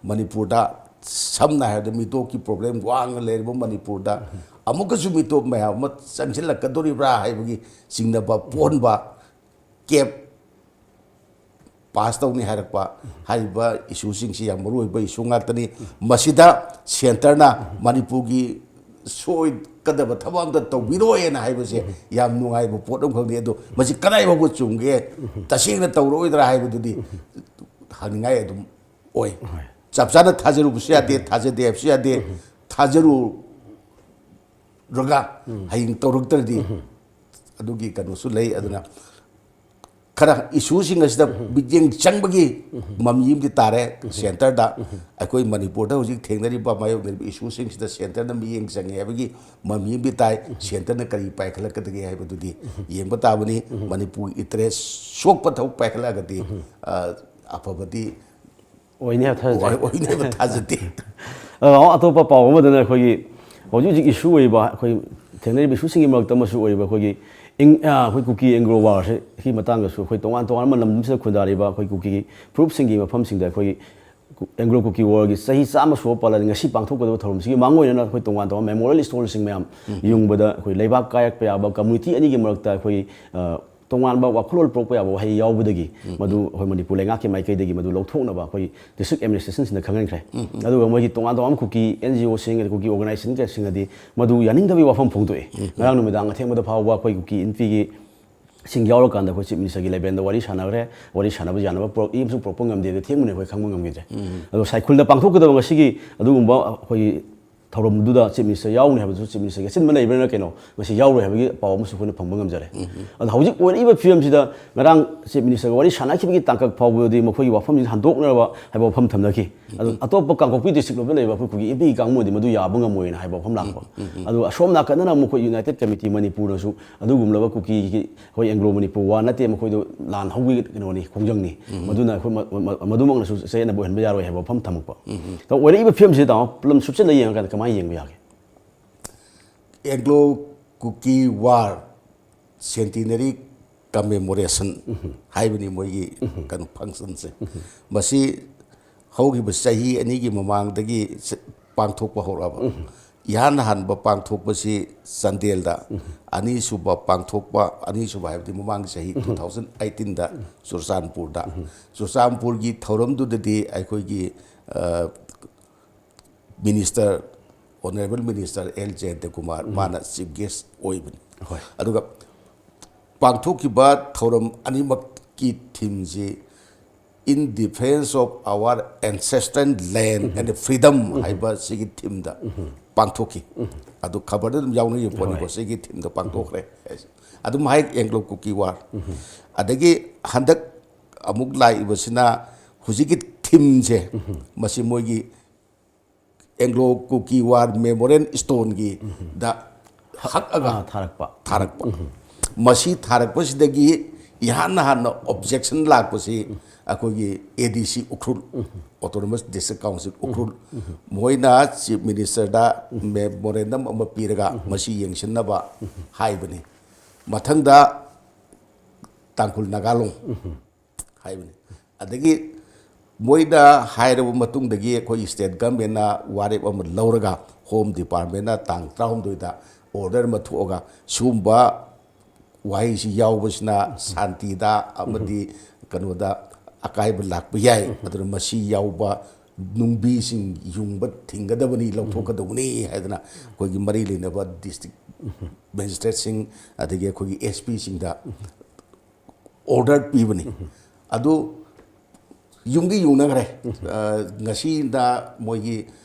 ꯃꯅꯤꯄꯨꯔꯗ, ꯁꯝꯅ ꯍꯥꯏꯔꯕꯗ ꯃꯤꯇꯣꯞꯀꯤ ꯄ꯭ꯔꯣꯕ꯭ꯂꯦꯝ ꯋꯥꯡꯅ ꯂꯩꯔꯤꯕ ꯃꯅꯤꯄꯨꯔꯗ ꯑꯃꯨꯛꯀꯁꯨ ꯃꯤꯇꯣꯞ ꯃꯌꯥꯝ ꯑꯃ ꯆꯪꯁꯤꯜꯂꯛꯀꯗꯣꯔꯤꯕ꯭ꯔꯥ ꯍꯥꯏꯕꯒꯤ ꯆꯤꯡꯅꯕ ꯄꯣꯛꯍꯟꯕ, ꯀꯦꯞ ꯄꯥꯁ ꯇꯧꯅꯤ ꯍꯥꯏꯔꯛꯄ, ꯍꯥꯏꯔꯤꯕ ꯏꯁꯨꯁꯤꯡꯁꯤ ꯌꯥꯝ ꯃꯔꯨ ꯑꯣꯏꯕ ꯏꯁꯨ ꯉꯥꯛꯇꯅꯤ꯫ ꯃꯁꯤꯗ ꯁꯦꯟꯇꯔꯅ ꯃꯅꯤꯄꯨꯔꯒꯤ ꯁꯣꯏꯒꯗꯕ ꯊꯕꯛ ꯑꯝꯇ ꯇꯧꯕꯤꯔꯣꯏꯅ ꯍꯥꯏꯕꯁꯦ ꯌꯥꯝ ꯅꯨꯡꯉꯥꯏꯕ ꯄꯣꯠ ꯑꯃꯈꯛꯅꯤ꯫ ꯑꯗꯣ ꯃꯁꯤ ꯀꯗꯥꯏ ꯐꯥꯎꯕ ꯆꯨꯝꯒꯦ? ꯇꯁꯦꯡꯅ ꯇꯧꯔꯛꯑꯣꯏꯗ꯭ꯔꯥ ꯍꯥꯏꯕꯗꯨꯗꯤ ꯍꯪꯅꯤꯡꯉꯥꯏ ꯑꯗꯨꯝ ꯑꯣꯏ꯫ ꯆꯞ ꯆꯥꯅ ꯊꯥꯖꯔꯨꯕꯁꯨ ꯌꯥꯗꯦ, ꯊꯥꯖꯗꯦ ꯍꯥꯏꯕꯁꯨ ꯌꯥꯗꯦ꯫ ꯊꯥꯖꯔꯨꯔꯒ ꯍꯌꯦꯡ ꯇꯧꯔꯛꯇ꯭ꯔꯗꯤ ꯑꯗꯨꯒꯤ ꯀꯩꯅꯣꯁꯨ ꯂꯩ꯫ ꯑꯗꯨꯅ ꯈꯔ ꯏꯁꯨꯁꯤꯡ ꯑꯁꯤꯗ ꯃꯤꯠꯌꯦꯡ ꯆꯪꯕꯒꯤ ꯃꯃꯤ ꯑꯃꯗꯤ ꯇꯥꯔꯦ ꯁꯦꯟꯇꯔꯗ꯫ ꯑꯩꯈꯣꯏ ꯃꯅꯤꯄꯨꯔꯗ ꯍꯧꯖꯤꯛ ꯊꯦꯡꯅꯔꯤꯕ ꯃꯥꯌꯣꯛꯅꯔꯤꯕ ꯏꯁꯨꯁꯤꯡꯁꯤꯗ ꯁꯦꯟꯇꯔꯅ ꯃꯤꯠꯌꯦꯡ ꯆꯪꯉꯦ ꯍꯥꯏꯕꯒꯤ ꯃꯃꯤ ꯑꯃꯗꯤ ꯇꯥꯏ꯫ ꯁꯦꯟꯇꯔꯅ ꯀꯔꯤ ꯄꯥꯏꯈꯠꯂꯛꯀꯗꯒꯦ ꯍꯥꯏꯕꯗꯨꯗꯤ ꯌꯦꯡꯕ ꯇꯥꯕꯅꯤ꯫ ꯃꯅꯤꯄꯨꯔꯒꯤ ꯏꯟꯇꯔꯦꯁ ꯁꯣꯛꯄ ꯊꯕꯛ ꯄꯥꯏꯈꯠꯂꯛꯑꯒꯗꯤ, ꯑ, ꯑꯐꯕꯗꯤ ꯑꯣꯏꯅꯤ ꯍꯥꯏꯕ ꯊꯥꯖꯗꯦ꯫ ꯑꯣꯏ-, ꯑꯣꯏꯅꯤ ꯍꯥꯏꯕ ꯊꯥꯖꯗꯦ꯫ ꯑ, ꯑꯇꯣꯞꯄ ꯄꯥꯎ ꯑꯃꯗꯅ ꯑꯩꯈꯣꯏꯒꯤ ꯍꯧꯖꯤꯛ ꯍꯧꯖꯤꯛ ꯏꯁꯨ ꯑꯣꯏꯔꯤꯕ, ꯑꯩꯈꯣꯏ ꯊꯦꯡꯅꯔꯤꯕ ꯏꯁꯨꯁꯤꯡꯒꯤ ꯃꯔꯛꯇ ꯑꯃꯁꯨ ꯑꯣꯏꯔꯤꯕ ꯑꯩꯈꯣꯏꯒꯤ ꯏꯪ-, ꯑ, ꯑꯩꯈꯣꯏ ꯀꯨꯀꯤ ꯑꯦꯡꯒ꯭ꯂꯣ ꯋꯥꯔꯁꯤꯒꯤ ꯃꯇꯥꯡꯗꯁꯨ ꯑꯩꯈꯣꯏ ꯇꯣꯉꯥꯟ ꯇꯣꯉꯥꯟꯕ ꯂꯝꯗꯝꯁꯤꯗ ꯈꯨꯟꯗꯥꯔꯤꯕ ꯑꯩꯈꯣꯏ ꯀꯨꯀꯤꯒꯤ ꯐꯨꯔꯨꯞꯁꯤꯡꯒꯤ ꯃꯐꯝꯁꯤꯡꯗ ꯑꯩꯈꯣꯏꯒꯤ ꯀꯨ-, ꯑꯦꯡꯒ꯭ꯂꯣ ꯀꯨꯀꯤ ꯋꯥꯔꯒꯤ ꯆꯍꯤ ꯆꯥꯝꯃ ꯁꯨꯕ ꯄꯥꯂꯟ ꯉꯁꯤ ꯄꯥꯡꯊꯣꯛꯀꯗꯕ ꯊꯧꯔꯝꯁꯤꯒꯤ ꯃꯥꯡꯑꯣꯏꯅꯅ ꯑꯩꯈꯣꯏ ꯇꯣꯉꯥꯟ ꯇꯣꯉꯥꯟꯕ ꯃꯦꯃꯣꯔꯤꯌꯦꯜ ꯏꯁꯇꯣꯜꯁꯤꯡ ꯃꯌꯥꯝ ꯌꯨꯡꯕꯗ ꯑꯩꯈꯣꯏ ꯂꯩꯕꯥꯛ ꯀꯥꯏꯔꯛꯄ ꯌꯥꯕ ꯀꯝꯃꯨꯅꯤꯇꯤ ꯑꯅꯤꯒꯤ ꯃꯔꯛꯇ ꯑꯩꯈꯣꯏ, ꯑ, ꯇꯣꯉꯥꯟꯕ ꯋꯥꯈꯜꯂꯣꯟ ꯄꯨꯔꯛꯄ ꯌꯥꯕ ꯋꯥꯍꯩ ꯌꯥꯎꯕꯗꯒꯤ ꯃꯗꯨ ꯑꯩꯈꯣꯏ ꯃꯅꯤꯄꯨꯔ ꯂꯩꯉꯥꯛꯀꯤ ꯃꯥꯏꯀꯩꯗꯒꯤ ꯃꯗꯨ ꯂꯧꯊꯣꯛꯅꯕ ꯑꯩꯈꯣꯏ ꯗꯤꯁꯇ꯭ꯔꯤꯛ ꯑꯦꯗꯃꯤꯅꯤꯁꯇ꯭ꯔꯦꯁꯟꯁꯤꯡꯗ ꯈꯪꯍꯟꯈ꯭ꯔꯦ꯫ ꯑꯗꯨꯒ ꯃꯣꯏꯒꯤ ꯇꯣꯉꯥꯟ ꯇꯣꯉꯥꯟꯕ ꯀꯨꯀꯤ ꯑꯦꯟ ꯖꯤ ꯑꯣꯁꯤꯡ, ꯑꯗꯩ ꯀꯨꯀꯤ ꯑꯣꯔꯒꯅꯥꯏꯖꯦꯁꯟꯁꯤꯡꯅꯗꯤ ꯃꯗꯨ ꯌꯥꯅꯤꯡꯗꯕꯒꯤ ꯋꯥꯐꯝ ꯐꯣꯡꯗꯣꯛꯑꯦ꯫ ꯉꯔꯥꯡ ꯅꯨꯃꯤꯗꯥꯡ ꯑꯊꯦꯡꯕꯗ ꯐꯥꯎꯕ ꯑꯩꯈꯣꯏ ꯀꯨꯀꯤ ꯏꯟꯄꯤꯒꯤ ꯁꯤꯡ ꯌꯥꯎꯔꯀꯥꯟꯗ ꯑꯩꯈꯣꯏ ꯆꯤꯐ ꯃꯤꯅꯤꯁꯇꯔꯒꯤ ꯂꯦꯚꯦꯜꯗ ꯋꯥꯔꯤ ꯁꯥꯟꯅꯈ꯭ꯔꯦ꯫ ꯋꯥꯔꯤ ꯁꯥꯟꯅꯕ ꯌꯥꯅꯕ ꯄꯨꯔꯛꯏ ꯑꯃꯁꯨꯡ ꯄꯨꯔꯛꯄ ꯉꯝꯗꯦ꯫ ꯑꯗꯨ ꯊꯦꯡꯕꯅ ꯑꯩꯈꯣꯏ ꯈꯪꯕ ꯉꯝꯈꯤꯗ꯭ꯔꯦ꯫ ꯑꯗꯣ ꯁꯥꯏꯈꯨꯜꯗ ꯄꯥꯡꯊꯣꯛꯀꯗꯕ ꯉꯁꯤꯒꯤ ꯑꯗꯨꯒꯨꯝꯕ ꯑꯩꯈꯣꯏꯒꯤ ꯊꯧꯔꯝꯗꯨꯗ ꯆꯤꯐ ꯃꯤꯅꯤꯁꯇꯔ ꯌꯥꯎꯅꯤ ꯍꯥꯏꯕꯗꯨꯁꯨ ꯆꯤꯐ ꯃꯤꯅꯤꯁꯇꯔꯒꯤ ꯑꯆꯤꯟꯕ ꯂꯩꯕꯅꯤꯅ ꯀꯩꯅꯣ ꯉꯁꯤ ꯌꯥꯎꯔꯣꯏ ꯍꯥꯏꯕꯒꯤ ꯄꯥꯎ ꯑꯃꯁꯨ ꯑꯩꯈꯣꯏꯅ ꯐꯪꯕ ꯉꯝꯖꯔꯦ꯫ ꯑꯗꯣ ꯍꯧꯖꯤꯛ ꯑꯣꯏꯔꯛꯏꯕ ꯐꯤꯕꯝꯁꯤꯗ ꯉꯔꯥꯡ ꯆꯤꯐ ꯃꯤꯅꯤꯁꯇꯔꯒ ꯋꯥꯔꯤ ꯁꯥꯟꯅꯈꯤꯕꯒꯤ ꯇꯥꯡꯀꯛ ꯐꯥꯎꯕꯗꯗꯤ ꯃꯈꯣꯏꯒꯤ ꯋꯥꯐꯝꯁꯤ ꯍꯟꯗꯣꯛꯅꯔꯕ ꯍꯥꯏꯕ ꯋꯥꯐꯝ ꯊꯝꯅꯈꯤ꯫ ꯑꯗꯨ ꯑꯇꯣꯞꯄ ꯀꯥꯡꯄꯣꯛꯄꯤ ꯗꯤꯁꯇ꯭ꯔꯤꯛ ꯂꯣꯝꯗ ꯂꯩꯕ ꯑꯩꯈꯣꯏ ꯀꯨꯀꯤ ꯏꯟꯄꯤꯒꯤ ꯀꯥꯡꯕꯨꯗꯤ ꯃꯗꯨ ꯌꯥꯕ ꯉꯝꯃꯣꯏꯅ ꯍꯥꯏꯕ ꯋꯥꯐꯝ ꯂꯥꯛꯄ꯫ ꯑꯗꯨ ꯑꯁꯣꯝ ꯅꯥꯀꯟꯗꯅ ꯑꯃꯨꯛ ꯑꯩꯈꯣꯏ ꯌꯨꯅꯥꯏꯇꯦꯠ ꯀꯃꯤꯇꯤ ꯃꯅꯤꯄꯨꯔꯅꯁꯨ ꯑꯗꯨꯒꯨꯝꯂꯕ ꯀꯨꯀꯤꯒꯤ ꯑꯩꯈꯣꯏ ꯑꯦꯡꯒ꯭ꯂꯣ ꯃꯅꯤꯄꯨꯔ ꯋꯥꯔ ꯅꯠꯇꯦ, ꯃꯈꯣꯏꯗꯣ ꯂꯥꯟ ꯍꯧꯕꯒꯤ ꯀꯩꯅꯣꯅꯤ, ꯈꯣꯡꯖꯪꯅꯤ꯫ ꯃꯗꯨꯅ ꯑꯩꯈꯣꯏ ꯃ-, ꯃ-, ꯃꯗꯨꯃꯛꯅꯁꯨ ꯆꯌꯦꯠꯅꯕ ꯑꯣꯏꯍꯟꯕ ꯌꯥꯔꯣꯏ ꯍꯥꯏꯕ ꯋꯥꯐꯝ ꯊꯝꯃꯛꯄ꯫ ꯑꯗꯣ ꯑꯣꯏꯔꯛꯏꯕ ꯐꯤꯕꯝꯁꯤꯗ ꯇꯥꯃꯣ ꯄꯨꯂꯞ ꯁꯨꯞꯆꯜꯂ ꯌꯦꯡꯉꯀꯥꯟꯗ ꯀꯃꯥꯏꯅ ꯌꯦꯡꯕ ꯌꯥꯒꯦ? ꯑꯦꯡꯒ꯭ꯂꯣ ꯀꯨꯀꯤ ꯋꯥꯔ ꯁꯦꯟꯇꯤꯅꯔꯤ ꯀꯃꯦꯃꯣꯔꯦꯁꯟ ꯍꯥꯏꯕꯅꯤ ꯃꯣꯏꯒꯤ ꯀꯩꯅꯣ ꯐꯪꯁꯟꯁꯦ꯫ ꯃꯁꯤ ꯍꯧꯈꯤꯕ ꯆꯍꯤ ꯑꯅꯤꯒꯤ ꯃꯃꯥꯡꯗꯒꯤ ꯁ-, ꯄꯥꯡꯊꯣꯛꯄ ꯍꯧꯔꯛꯑꯕ꯫ ꯏꯍꯥꯟ ꯍꯥꯟꯕ ꯄꯥꯡꯊꯣꯛꯄꯁꯤ ꯆꯥꯟꯗꯦꯜꯗ, ꯑꯅꯤꯁꯨꯕ ꯄꯥꯡꯊꯣꯛꯄ, ꯑꯅꯤꯁꯨꯕ ꯍꯥꯏꯕꯗꯤ ꯃꯃꯥꯡꯒꯤ ꯆꯍꯤ ꯇꯨ ꯊꯥꯎꯖꯟ ꯑꯩꯠꯇꯤꯟꯗ ꯆꯨꯔꯆꯥꯟꯄꯨꯔꯗ꯫ ꯆꯨꯔꯆꯥꯟꯄꯨꯔꯒꯤ ꯊꯧꯔꯝꯗꯨꯗꯗꯤ ꯑꯩꯈꯣꯏꯒꯤ, ꯑ, ꯃꯤꯅꯤꯁꯇꯔ, ꯑꯣꯅꯔꯦꯕꯜ ꯃꯤꯅꯤꯁꯇꯔ ꯑꯦꯜ ꯖꯌꯟꯇꯀꯨꯃꯥꯔ, ꯃꯥꯅ ꯆꯤꯐ ꯒꯦꯁ ꯑꯣꯏꯕꯅꯤ꯫ ꯑꯗꯨꯒ ꯄꯥꯡꯊꯣꯛꯈꯤꯕ ꯊꯧꯔꯝ ꯑꯅꯤꯃꯛꯀꯤ ꯊꯤꯝꯁꯤ "In defense of our ancestral land and freedom" ꯍꯥꯏꯕ ꯁꯤꯒꯤ ꯊꯤꯝꯗ ꯄꯥꯡꯊꯣꯛꯈꯤ꯫ ꯑꯗꯨ ꯈꯕꯔꯗ ꯑꯗꯨꯝ ꯌꯥꯎꯅꯔꯤꯕ ꯄꯣꯠꯅꯤꯀꯣ꯫ ꯍꯣꯏ꯫ ꯁꯤꯒꯤ ꯊꯤꯝꯗ ꯄꯥꯡꯊꯣꯛꯈ꯭ꯔꯦ꯫ ꯑꯗꯨꯝ ꯍꯥꯏ, ꯑꯦꯡꯒ꯭ꯂꯣ ꯀꯨꯀꯤ ꯋꯥꯔ꯫ ꯑꯗꯒꯤ ꯍꯟꯗꯛ ꯑꯃꯨꯛ ꯂꯥꯛꯏꯕꯁꯤꯅ ꯍꯧꯖꯤꯛꯀꯤ ꯊꯤꯝꯁꯦ, ꯃꯁꯤ ꯃꯣꯏꯒꯤ ꯑꯦꯡꯒ꯭ꯂꯣ ꯀꯨꯀꯤ ꯋꯥꯔ ꯃꯦꯃꯣꯔꯤꯌꯦꯜ ꯁ꯭ꯇꯣꯟꯒꯤ ꯗ ꯍꯛꯑꯒ ꯑꯥ, ꯊꯥꯔꯛꯄ꯫ ꯊꯥꯔꯛꯄ꯫ ꯃꯁꯤ ꯊꯥꯔꯛꯄꯁꯤꯗꯒꯤ ꯏꯍꯥꯟ ꯍꯥꯟꯅ ꯑꯣꯕꯖꯦꯛꯁꯟ ꯂꯥꯛꯄꯁꯤ ꯑꯩꯈꯣꯏꯒꯤ ꯑꯦ ꯗꯤ ꯁꯤ Ukhrul, autonomous district council Ukhrul, ꯃꯣꯏꯅ ꯆꯤꯐ ꯃꯤꯅꯤꯁꯇꯔꯗ ꯃꯦꯃꯣꯔꯦꯟꯗꯝ ꯑꯃ ꯄꯤꯔꯒ ꯃꯁꯤ ꯌꯦꯡꯁꯤꯟꯅꯕ ꯍꯥꯏꯕꯅꯤ꯫ ꯃꯊꯪꯗ ꯇꯥꯡꯈꯨꯜ ꯅꯥꯒꯥꯂꯣꯡ ꯍꯥꯏꯕꯅꯤ꯫ ꯑꯗꯒꯤ ꯃꯣꯏꯅ ꯍꯥꯏꯔꯕ ꯃꯇꯨꯡꯗꯒꯤ ꯑꯩꯈꯣꯏ ꯁ꯭ꯇꯦꯠ ꯒꯃꯦꯟꯅ ꯋꯥꯔꯦꯞ ꯑꯃ ꯂꯧꯔꯒ ꯍꯣꯝ ꯗꯤꯄꯥꯔꯠꯃꯦꯟꯅ ꯇꯥꯡ ꯇꯔꯥꯍꯨꯝꯗꯣꯏꯗ ꯑꯣꯔꯗꯔ ꯑꯃ ꯊꯣꯛꯑꯒ ꯁꯤꯒꯨꯝꯕ ꯋꯥꯍꯩꯁꯤ ꯌꯥꯎꯕꯁꯤꯅ ꯁꯥꯟꯇꯤꯗ ꯑꯃꯗꯤ ꯀꯩꯅꯣꯗ ꯑꯀꯥꯏꯕ ꯂꯥꯛꯄ ꯌꯥꯏ꯫ ꯑꯗꯨꯅ ꯃꯁꯤ ꯌꯥꯎꯕ ꯅꯨꯡꯕꯤꯁꯤꯡ ꯌꯨꯡꯕ ꯊꯤꯡꯒꯗꯕꯅꯤ, ꯂꯧꯊꯣꯛꯀꯗꯧꯕꯅꯤ ꯍꯥꯏꯗꯅ ꯑꯩꯈꯣꯏꯒꯤ ꯃꯔꯤ ꯂꯩꯅꯕ ꯗꯤꯁꯇ꯭ꯔꯤꯛ ꯃꯦꯖꯤꯁꯇ꯭ꯔꯦꯠꯁꯤꯡ ꯑꯗꯒꯤ ꯑꯩꯈꯣꯏꯒꯤ ꯑꯦꯁ ꯄꯤꯁꯤꯡꯗ ꯑꯣꯔꯗꯔ ꯄꯤꯕꯅꯤ꯫ ꯑꯗꯨ ꯌꯨꯝꯗꯤ ꯌꯨꯡꯅꯈ꯭ꯔꯦ꯫ ꯑ, ꯉꯁꯤꯗ ꯃꯣꯏꯒꯤ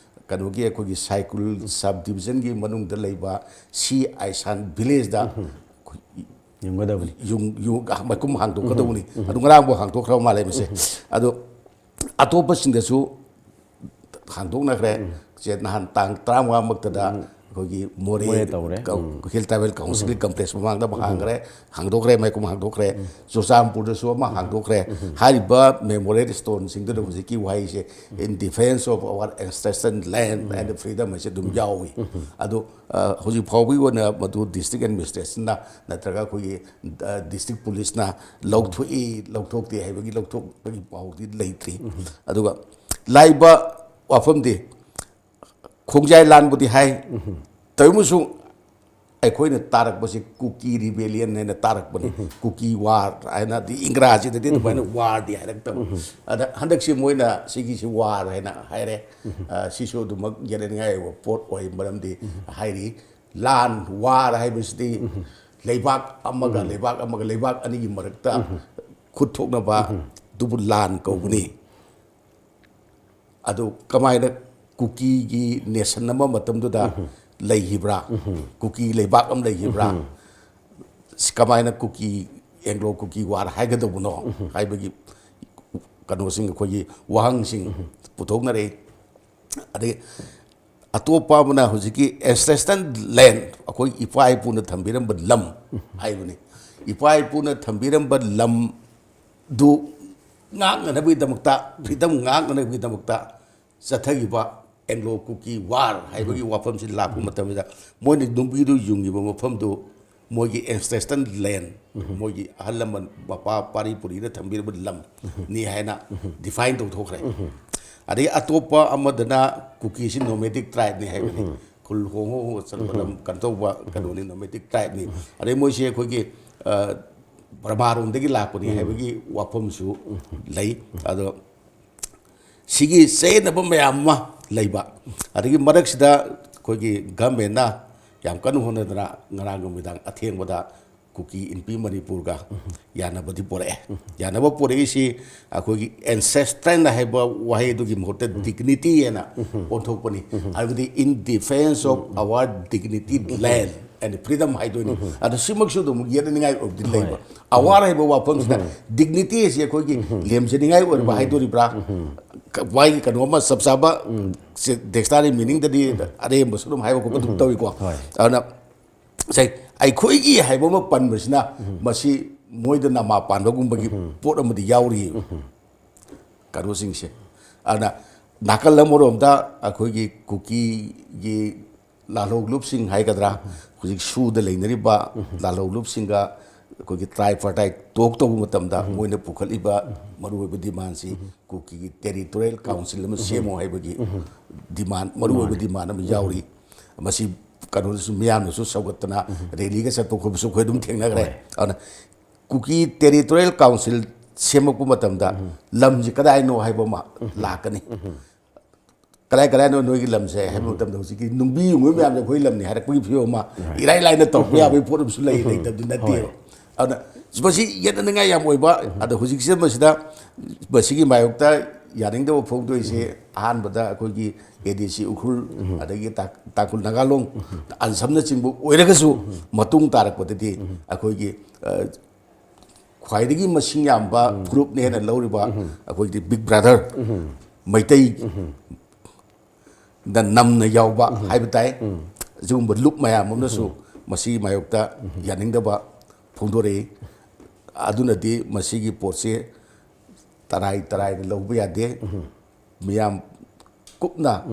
ꯀꯩꯅꯣꯒꯤ ꯑꯩꯈꯣꯏꯒꯤ ꯁꯥꯏꯀꯨꯜ ꯁꯕ ꯗꯤꯕꯤꯖꯟꯒꯤ ꯃꯅꯨꯡꯗ ꯂꯩꯕ ꯁꯤ ꯑꯥꯏꯁꯥꯟ ꯚꯤꯂꯦꯖꯇ ꯌꯨꯡꯒꯗꯕꯅꯤ꯫ ꯌꯨꯡ, ꯌꯨꯡ, ꯃꯩꯀꯨꯝ ꯍꯥꯡꯗꯣꯛꯀꯗꯧꯕꯅꯤ꯫ ꯑꯗꯨ ꯉꯔꯥꯡꯐꯥꯎ ꯍꯥꯡꯗꯣꯛꯈ꯭ꯔꯕ ꯃꯥꯜꯂꯦ ꯃꯁꯦ꯫ ꯑꯗꯣ ꯑꯇꯣꯞꯄꯁꯤꯡꯗꯁꯨ ꯍꯥꯡꯗꯣꯛꯅꯈ꯭ꯔꯦ꯫ ꯁꯦ ꯅꯍꯥꯟ ꯇꯥꯡ ꯇꯔꯥꯃꯉꯥꯃꯛꯇꯗ ꯑꯩꯈꯣꯏꯒꯤ ꯃꯣꯔꯦ ꯃꯣꯔꯦ ꯇꯧꯔꯦ꯫ ꯀ-, ꯍꯤꯜ ꯇ꯭ꯔꯥꯏꯕꯦꯜ ꯀꯥꯎꯟꯁꯤꯜꯒꯤ ꯀꯝꯄ꯭ꯂꯦꯛꯁ ꯃꯃꯥꯡꯗ ꯑꯃ ꯍꯥꯡꯈ꯭ꯔꯦ, ꯍꯥꯡꯗꯣꯛꯈ꯭ꯔꯦ, ꯃꯩꯀꯨꯝ ꯍꯥꯡꯗꯣꯛꯈ꯭ꯔꯦ꯫ ꯆꯨꯔꯆꯥꯟꯄꯨꯔꯗꯁꯨ ꯑꯃ ꯍꯥꯡꯗꯣꯛꯈ꯭ꯔꯦ꯫ ꯍꯥꯏꯔꯤꯕ ꯃꯦꯃꯣꯔꯤꯌꯦꯜ ꯁ꯭ꯇꯣꯟꯁꯤꯡꯗꯨꯗ ꯍꯧꯖꯤꯛꯀꯤ ꯋꯥꯍꯩꯁꯦ "In defense of our ancestral land and freedom" ꯍꯥꯏꯁꯦ ꯑꯗꯨꯝ ꯌꯥꯎꯏ꯫ ꯑꯗꯣ, ꯑ, ꯍꯧꯖꯤꯛ ꯐꯥꯎꯕꯒꯤ ꯑꯣꯏꯅ ꯃꯗꯨ ꯗꯤꯁꯇ꯭ꯔꯤꯛ ꯑꯦꯗꯃꯤꯅꯤꯁꯇ꯭ꯔꯦꯁꯟꯅ ꯅꯠꯇ꯭ꯔꯒ ꯑꯩꯈꯣꯏꯒꯤ, ꯑ, ꯗꯤꯁꯇ꯭ꯔꯤꯛ ꯄꯨꯂꯤꯁꯅ ꯂꯧꯊꯣꯛꯏ, ꯂꯧꯊꯣꯛꯇꯦ ꯍꯥꯏꯕꯒꯤ ꯂꯧꯊꯣꯛꯄꯒꯤ ꯄꯥꯎꯗꯤ ꯂꯩꯇ꯭ꯔꯤ꯫ ꯑꯗꯨꯒ ꯂꯥꯛꯏꯕ ꯋꯥꯐꯝꯗꯤ ꯈꯣꯡꯖꯥꯏ ꯂꯥꯟꯕꯨꯗꯤ ꯍꯥꯏ, ꯇꯧꯏꯃꯁꯨ ꯑꯩꯈꯣꯏꯅ ꯇꯥꯔꯛꯄꯁꯤ ꯀꯨꯀꯤ ꯔꯤꯕꯦꯂꯤꯌꯟ ꯍꯥꯏꯅ ꯇꯥꯔꯛꯄꯅꯤ꯫ ꯀꯨꯀꯤ ꯋꯥꯔ ꯍꯥꯏꯅꯗꯤ ꯏꯪꯒ꯭ꯔꯥꯖꯤꯗꯗꯤ ꯑꯗꯨꯃꯥꯏꯅ ꯋꯥꯔꯗꯤ ꯍꯥꯏꯔꯛꯇꯕ꯫ ꯑꯗ ꯍꯟꯗꯛꯁꯤ ꯃꯣꯏꯅ ꯁꯤꯒꯤꯁꯤ ꯋꯥꯔ ꯍꯥꯏꯅ ꯍꯥꯏꯔꯦ꯫ ꯑ, ꯁꯤꯁꯨ ꯑꯗꯨꯃꯛ ꯌꯦꯠꯅꯅꯤꯡꯉꯥꯏ ꯑꯣꯏꯕ ꯄꯣꯠ ꯑꯣꯏ, ꯃꯔꯝꯗꯤ ꯍꯥꯏꯔꯤ ꯂꯥꯟ, ꯋꯥꯔ ꯍꯥꯏꯕꯁꯤꯗꯤ ꯂꯩꯕꯥꯛ ꯑꯃꯒ ꯂꯩꯕꯥꯛ ꯑꯃꯒ, ꯂꯩꯕꯥꯛ ꯑꯅꯤꯒꯤ ꯃꯔꯛꯇ ꯈꯨꯠ ꯊꯣꯛꯅꯕ ꯑꯗꯨꯕꯨ ꯂꯥꯟ ꯀꯧꯕꯅꯤ꯫ ꯑꯗꯨ ꯀꯃꯥꯏꯅ ꯀꯨꯀꯤꯒꯤ ꯅꯦꯁꯟ ꯑꯃ ꯃꯇꯝꯗꯨꯗ ꯂꯩꯈꯤꯕ꯭ꯔꯥ? ꯀꯨꯀꯤ ꯂꯩꯕꯥꯛ ꯑꯃ ꯂꯩꯈꯤꯕ꯭ꯔꯥ? ꯀꯃꯥꯏꯅ ꯀꯨꯀꯤ, ꯑꯦꯡꯒ꯭ꯂꯣ ꯀꯨꯀꯤ ꯋꯥꯔ ꯍꯥꯏꯒꯗꯧꯕꯅꯣ ꯍꯥꯏꯕꯒꯤ ꯀꯩꯅꯣꯁꯤꯡ, ꯑꯩꯈꯣꯏꯒꯤ ꯋꯥꯍꯪꯁꯤꯡ ꯄꯨꯊꯣꯛꯅꯔꯛꯏ꯫ ꯑꯗꯒꯤ ꯑꯇꯣꯞꯄ ꯑꯃꯅ ꯍꯧꯖꯤꯛꯀꯤ ancestral land, ꯑꯩꯈꯣꯏ ꯏꯄꯥ ꯏꯄꯨꯅ ꯊꯝꯕꯤꯔꯝꯕ ꯂꯝ ꯍꯥꯏꯕꯅꯤ꯫ ꯏꯄꯥ ꯏꯄꯨꯅ ꯊꯝꯕꯤꯔꯝꯕ ꯂꯝꯗꯨ ꯉꯥꯛꯅꯅꯕꯒꯤꯗꯃꯛꯇ, ꯐ꯭ꯔꯤꯗꯝ ꯉꯥꯛꯅꯅꯕꯒꯤꯗꯃꯛꯇ ꯆꯠꯊꯈꯤꯕ ꯑꯦꯡꯒ꯭ꯂꯣ ꯀꯨꯀꯤ ꯋꯥꯔ ꯍꯥꯏꯕꯒꯤ ꯋꯥꯐꯝꯁꯤ ꯂꯥꯛꯄ ꯃꯇꯝꯗ, ꯃꯣꯏꯅ ꯅꯨꯡꯕꯤꯗꯨ ꯌꯨꯡꯉꯤꯕ ꯃꯐꯝꯗꯨ ꯃꯣꯏꯒꯤ ancestral land, ꯃꯣꯏꯒꯤ ꯑꯍꯜ ꯂꯃꯟ, ꯃꯄꯥ ꯄꯥꯔꯤ ꯄꯨꯔꯤꯅ ꯊꯝꯕꯤꯔꯕ ꯂꯝꯅꯤ ꯍꯥꯏꯅ define ꯇꯧꯊꯣꯛꯈ꯭ꯔꯦ꯫ ꯑꯗꯒꯤ ꯑꯇꯣꯞꯄ ꯑꯃꯗꯅ ꯀꯨꯀꯤꯁꯤ nomadic tribeꯅꯤ ꯍꯥꯏꯕꯅꯤ꯫ ꯈꯨꯜ ꯍꯣꯡꯉ ꯍꯣꯡꯉ ꯆꯠꯄ ꯂꯝ, ꯀꯩꯅꯣ ꯇꯧꯕ ꯀꯩꯅꯣꯅꯤ, nomadic tribeꯅꯤ꯫ ꯑꯗꯩ ꯃꯣꯏꯁꯦ ꯑꯩꯈꯣꯏꯒꯤ, ꯑ, ꯕꯔꯃꯥꯔꯣꯝꯗꯒꯤ ꯂꯥꯛꯄꯅꯤ ꯍꯥꯏꯕꯒꯤ ꯋꯥꯐꯝꯁꯨ ꯂꯩ꯫ ꯑꯗꯣ ꯁꯤꯒꯤ ꯆꯌꯦꯠꯅꯕ ꯃꯌꯥꯝ ꯑꯃ ꯂꯩꯕ, ꯑꯗꯒꯤ ꯃꯔꯛꯁꯤꯗ ꯑꯩꯈꯣꯏꯒꯤ governmentꯅ ꯌꯥꯝ ꯀꯟꯅ ꯍꯣꯠꯅꯗꯅ ꯉꯔꯥꯡ ꯅꯨꯃꯤꯗꯥꯡ ꯑꯊꯦꯡꯕꯗ ꯀꯨꯀꯤ ꯏꯟꯄꯤ ꯃꯅꯤꯄꯨꯔꯒ ꯌꯥꯅꯕꯗꯤ ꯄꯨꯔꯛꯑꯦ꯫ ꯌꯥꯅꯕ ꯄꯨꯔꯛꯏꯁꯤ ꯑꯩꯈꯣꯏꯒꯤ ancestral ꯍꯥꯏꯕ ꯋꯥꯍꯩꯗꯨꯒꯤ ꯃꯍꯨꯠꯇ dignity ꯍꯥꯏꯅ ꯑꯣꯟꯊꯣꯛꯄꯅꯤ꯫ ꯍꯥꯏꯕꯗꯤ in defense of our dignity, land and freedom ꯍꯥꯏꯗꯣꯏꯅꯤ꯫ ꯑꯗꯣ ꯁꯤꯃꯛꯁꯨ ꯑꯗꯨꯝ ꯌꯦꯠꯅꯅꯤꯡꯉꯥꯏ ꯑꯣꯏꯕꯗꯤ ꯂꯩꯕ꯫ Aware ꯍꯥꯏꯕ ꯋꯥꯐꯝꯁꯤꯗ dignity ꯑꯁꯤ ꯑꯩꯈꯣꯏꯒꯤ ꯂꯦꯝꯖꯅꯤꯡꯉꯥꯏ ꯑꯣꯏꯔꯕ ꯍꯥꯏꯗꯣꯔꯤꯕ꯭ꯔꯥ? ꯀ-, ꯃꯥꯒꯤ ꯀꯩꯅꯣ ꯑꯃ ꯆꯞ ꯆꯥꯕ ꯁꯦ dictionary meaningꯗꯗꯤ ꯑꯔꯦꯝꯕꯁꯨ ꯑꯗꯨꯝ ꯍꯥꯏꯕ ꯈꯣꯠꯄ ꯑꯗꯨꯝ ꯇꯧꯏꯀꯣ꯫ ꯑꯗꯨꯅ ꯉꯁꯥꯏ ꯑꯩꯈꯣꯏꯒꯤ ꯍꯥꯏꯕ ꯑꯃ ꯄꯟꯕꯁꯤꯅ ꯃꯁꯤ ꯃꯣꯏꯗ ꯅꯃꯥ ꯄꯥꯟꯕꯒꯨꯝꯕꯒꯤ ꯄꯣꯠ ꯑꯃꯗꯤ ꯌꯥꯎꯔꯤ꯫ ꯀꯩꯅꯣꯁꯤꯡꯁꯦ꯫ ꯑꯗꯨꯅ ꯅꯥꯀꯜ ꯑꯃꯔꯣꯝꯗ ꯑꯩꯈꯣꯏꯒꯤ ꯀꯨꯀꯤꯒꯤ ꯂꯥꯜꯍꯧꯂꯨꯞꯁꯤꯡ ꯍꯥꯏꯒꯗ꯭ꯔꯥ, ꯍꯧꯖꯤꯛ ꯁꯨꯗ ꯂꯩꯅꯔꯤꯕ ꯂꯥꯜꯍꯧꯂꯨꯞꯁꯤꯡꯒ ꯑꯩꯈꯣꯏꯒꯤ tripartite talk ꯇꯧꯕ ꯃꯇꯝꯗ ꯃꯣꯏꯅ ꯄꯨꯈꯠꯂꯤꯕ ꯃꯔꯨꯑꯣꯏꯕ demandꯁꯤ ꯀꯨꯀꯤꯒꯤ territorial council ꯑꯃ ꯁꯦꯝꯃꯣ ꯍꯥꯏꯕꯒꯤ demand, ꯃꯔꯨꯑꯣꯏꯕ demand ꯑꯃ ꯌꯥꯎꯔꯤ꯫ ꯃꯁꯤ ꯀꯩꯅꯣꯗꯁꯨ, ꯃꯤꯌꯥꯝꯅꯁꯨ ꯁꯧꯒꯠꯇꯅ rallyꯒ ꯆꯠꯄ ꯈꯣꯠꯄꯁꯨ ꯑꯩꯈꯣꯏ ꯑꯗꯨꯝ ꯊꯦꯡꯅꯈ꯭ꯔꯦ꯫ ꯑꯗꯨꯅ ꯀꯨꯀꯤ territorial council ꯁꯦꯝꯃꯛꯄ ꯃꯇꯝꯗ ꯂꯝꯁꯤ ꯀꯗꯥꯏꯅꯣ ꯍꯥꯏꯕ ꯑꯃ ꯂꯥꯛꯀꯅꯤ꯫ ꯀꯗꯥꯏ ꯀꯗꯥꯏꯅꯣ ꯅꯣꯏꯒꯤ ꯂꯝꯁꯦ ꯍꯥꯏꯕ ꯃꯇꯝꯗ ꯍꯧꯖꯤꯛꯀꯤ ꯅꯨꯡꯕꯤ ꯌꯨꯡꯕ ꯃꯌꯥꯝꯁꯦ ꯑꯩꯈꯣꯏ ꯂꯝꯅꯤ ꯍꯥꯏꯔꯛꯄꯒꯤ ꯐꯤꯕꯝ ꯑꯃ ꯏꯔꯥꯏ ꯂꯥꯏꯅ ꯇꯧꯔꯛꯄ ꯌꯥꯕꯒꯤ ꯄꯣꯠ ꯑꯃꯁꯨ ꯂꯩ, ꯂꯩꯇꯕꯗꯤ ꯅꯠꯇꯦꯕ꯫ ꯑꯗꯨꯅ ꯃꯁꯤ ꯌꯦꯠꯅꯅꯤꯡꯉꯥꯏ ꯌꯥꯝ ꯑꯣꯏꯕ꯫ ꯑꯗꯣ ꯍꯧꯖꯤꯛꯁꯦ ꯃꯁꯤꯗ, ꯃꯁꯤꯒꯤ ꯃꯥꯌꯣꯛꯇ ꯌꯥꯅꯤꯡꯗꯕ ꯐꯣꯡꯗꯣꯛꯏꯁꯦ ꯑꯍꯥꯟꯕꯗ ꯑꯩꯈꯣꯏꯒꯤ ꯑꯦ ꯗꯤ ꯁꯤ ꯎꯈ꯭ꯔꯨꯜ, ꯑꯗꯒꯤ ꯇꯥ-, ꯇꯥꯡꯈꯨꯜ ꯅꯥꯒꯥꯂꯣꯡ, ꯑꯟꯁꯝꯅꯆꯤꯡꯕ ꯑꯣꯏꯔꯒꯁꯨ, ꯃꯇꯨꯡ ꯇꯥꯔꯛꯄꯗꯗꯤ ꯑꯩꯈꯣꯏꯒꯤ, ꯑ, ꯈ꯭ꯋꯥꯏꯗꯒꯤ ꯃꯁꯤꯡ ꯌꯥꯝꯕ ꯐꯨꯔꯨꯞꯅ ꯍꯦꯟꯅ ꯂꯧꯔꯤꯕ ꯑꯩꯈꯣꯏꯒꯤ ꯕꯤꯛ ꯕ꯭ꯔꯥꯗꯔ ꯃꯩꯇꯩ ꯗ ꯅꯝꯅ ꯌꯥꯎꯕ ꯍꯥꯏꯕ ꯇꯥꯏ꯫ ꯑꯁꯤꯒꯨꯝꯕ ꯂꯨꯞ ꯃꯌꯥꯝ ꯑꯃꯅꯁꯨ ꯃꯁꯤꯒꯤ ꯃꯥꯌꯣꯛꯇ ꯌꯥꯅꯤꯡꯗꯕ ꯐꯣꯡꯗꯣꯔꯛꯏ꯫ ꯑꯗꯨꯅꯗꯤ ꯃꯁꯤꯒꯤ ꯄꯣꯠꯁꯤ ꯇꯔꯥꯏ ꯇꯔꯥꯏꯅ ꯂꯧꯕ ꯌꯥꯗꯦ꯫ ꯃꯤꯌꯥꯝ ꯀꯨꯞꯅ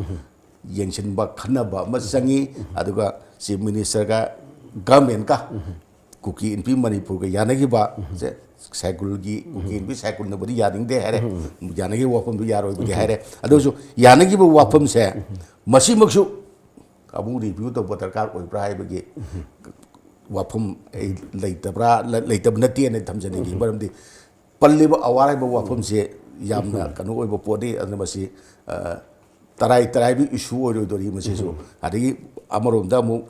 ꯌꯦꯡꯁꯤꯟꯕ ꯈꯟꯅꯕ ꯑꯃ ꯆꯪꯉꯤ꯫ ꯑꯗꯨꯒ ꯆꯤꯐ ꯃꯤꯅꯤꯁꯇꯔꯒ ꯒꯚꯔꯟꯃꯦꯟꯠꯀ ꯀꯨꯀꯤ ꯏꯟꯄꯤ ꯃꯅꯤꯄꯨꯔꯒ ꯌꯥꯅꯈꯤꯕ ꯁꯦ, ꯁꯥꯏꯀꯨꯜꯒꯤ, ꯀꯨꯀꯤ ꯏꯟꯄꯤ ꯁꯥꯏꯀꯨꯜꯅꯕꯨꯗꯤ ꯌꯥꯅꯤꯡꯗꯦ ꯍꯥꯏꯔꯦ, ꯌꯥꯅꯈꯤꯕ ꯋꯥꯐꯝꯗꯨ ꯌꯥꯔꯣꯏꯕꯨꯗꯤ ꯍꯥꯏꯔꯦ꯫ ꯑꯗꯨ ꯑꯣꯏꯔꯁꯨ ꯌꯥꯅꯈꯤꯕ ꯋꯥꯐꯝꯁꯦ ꯃꯁꯤꯃꯛꯁꯨ ꯑꯃꯨꯛ ꯔꯤꯚ꯭ꯌꯨ ꯇꯧꯕ ꯗꯔꯀꯥꯔ ꯑꯣꯏꯕ꯭ꯔꯥ ꯍꯥꯏꯕꯒꯤ ꯋꯥꯐꯝ ꯑꯩ ꯂꯩꯇꯕ꯭ꯔꯥ, ꯂꯩꯇꯕ ꯅꯠꯇꯦꯅ ꯊꯝꯖꯅꯤꯡꯉꯤ꯫ ꯃꯔꯝꯗꯤ ꯄꯜꯂꯤꯕ ꯑꯋꯥꯔ ꯍꯥꯏꯕ ꯋꯥꯐꯝꯁꯦ ꯌꯥꯝꯅ ꯀꯩꯅꯣ ꯑꯣꯏꯕ ꯄꯣꯠꯅꯤ꯫ ꯑꯗꯨꯅ ꯃꯁꯤ, ꯑ, ꯇꯔꯥꯏ ꯇꯔꯥꯏꯕ ꯏꯁꯨ ꯑꯣꯏꯔꯣꯏꯗꯣꯔꯤ ꯃꯁꯤꯁꯨ꯫ ꯑꯗꯒꯤ ꯑꯃꯔꯣꯝꯗ ꯑꯃꯨꯛ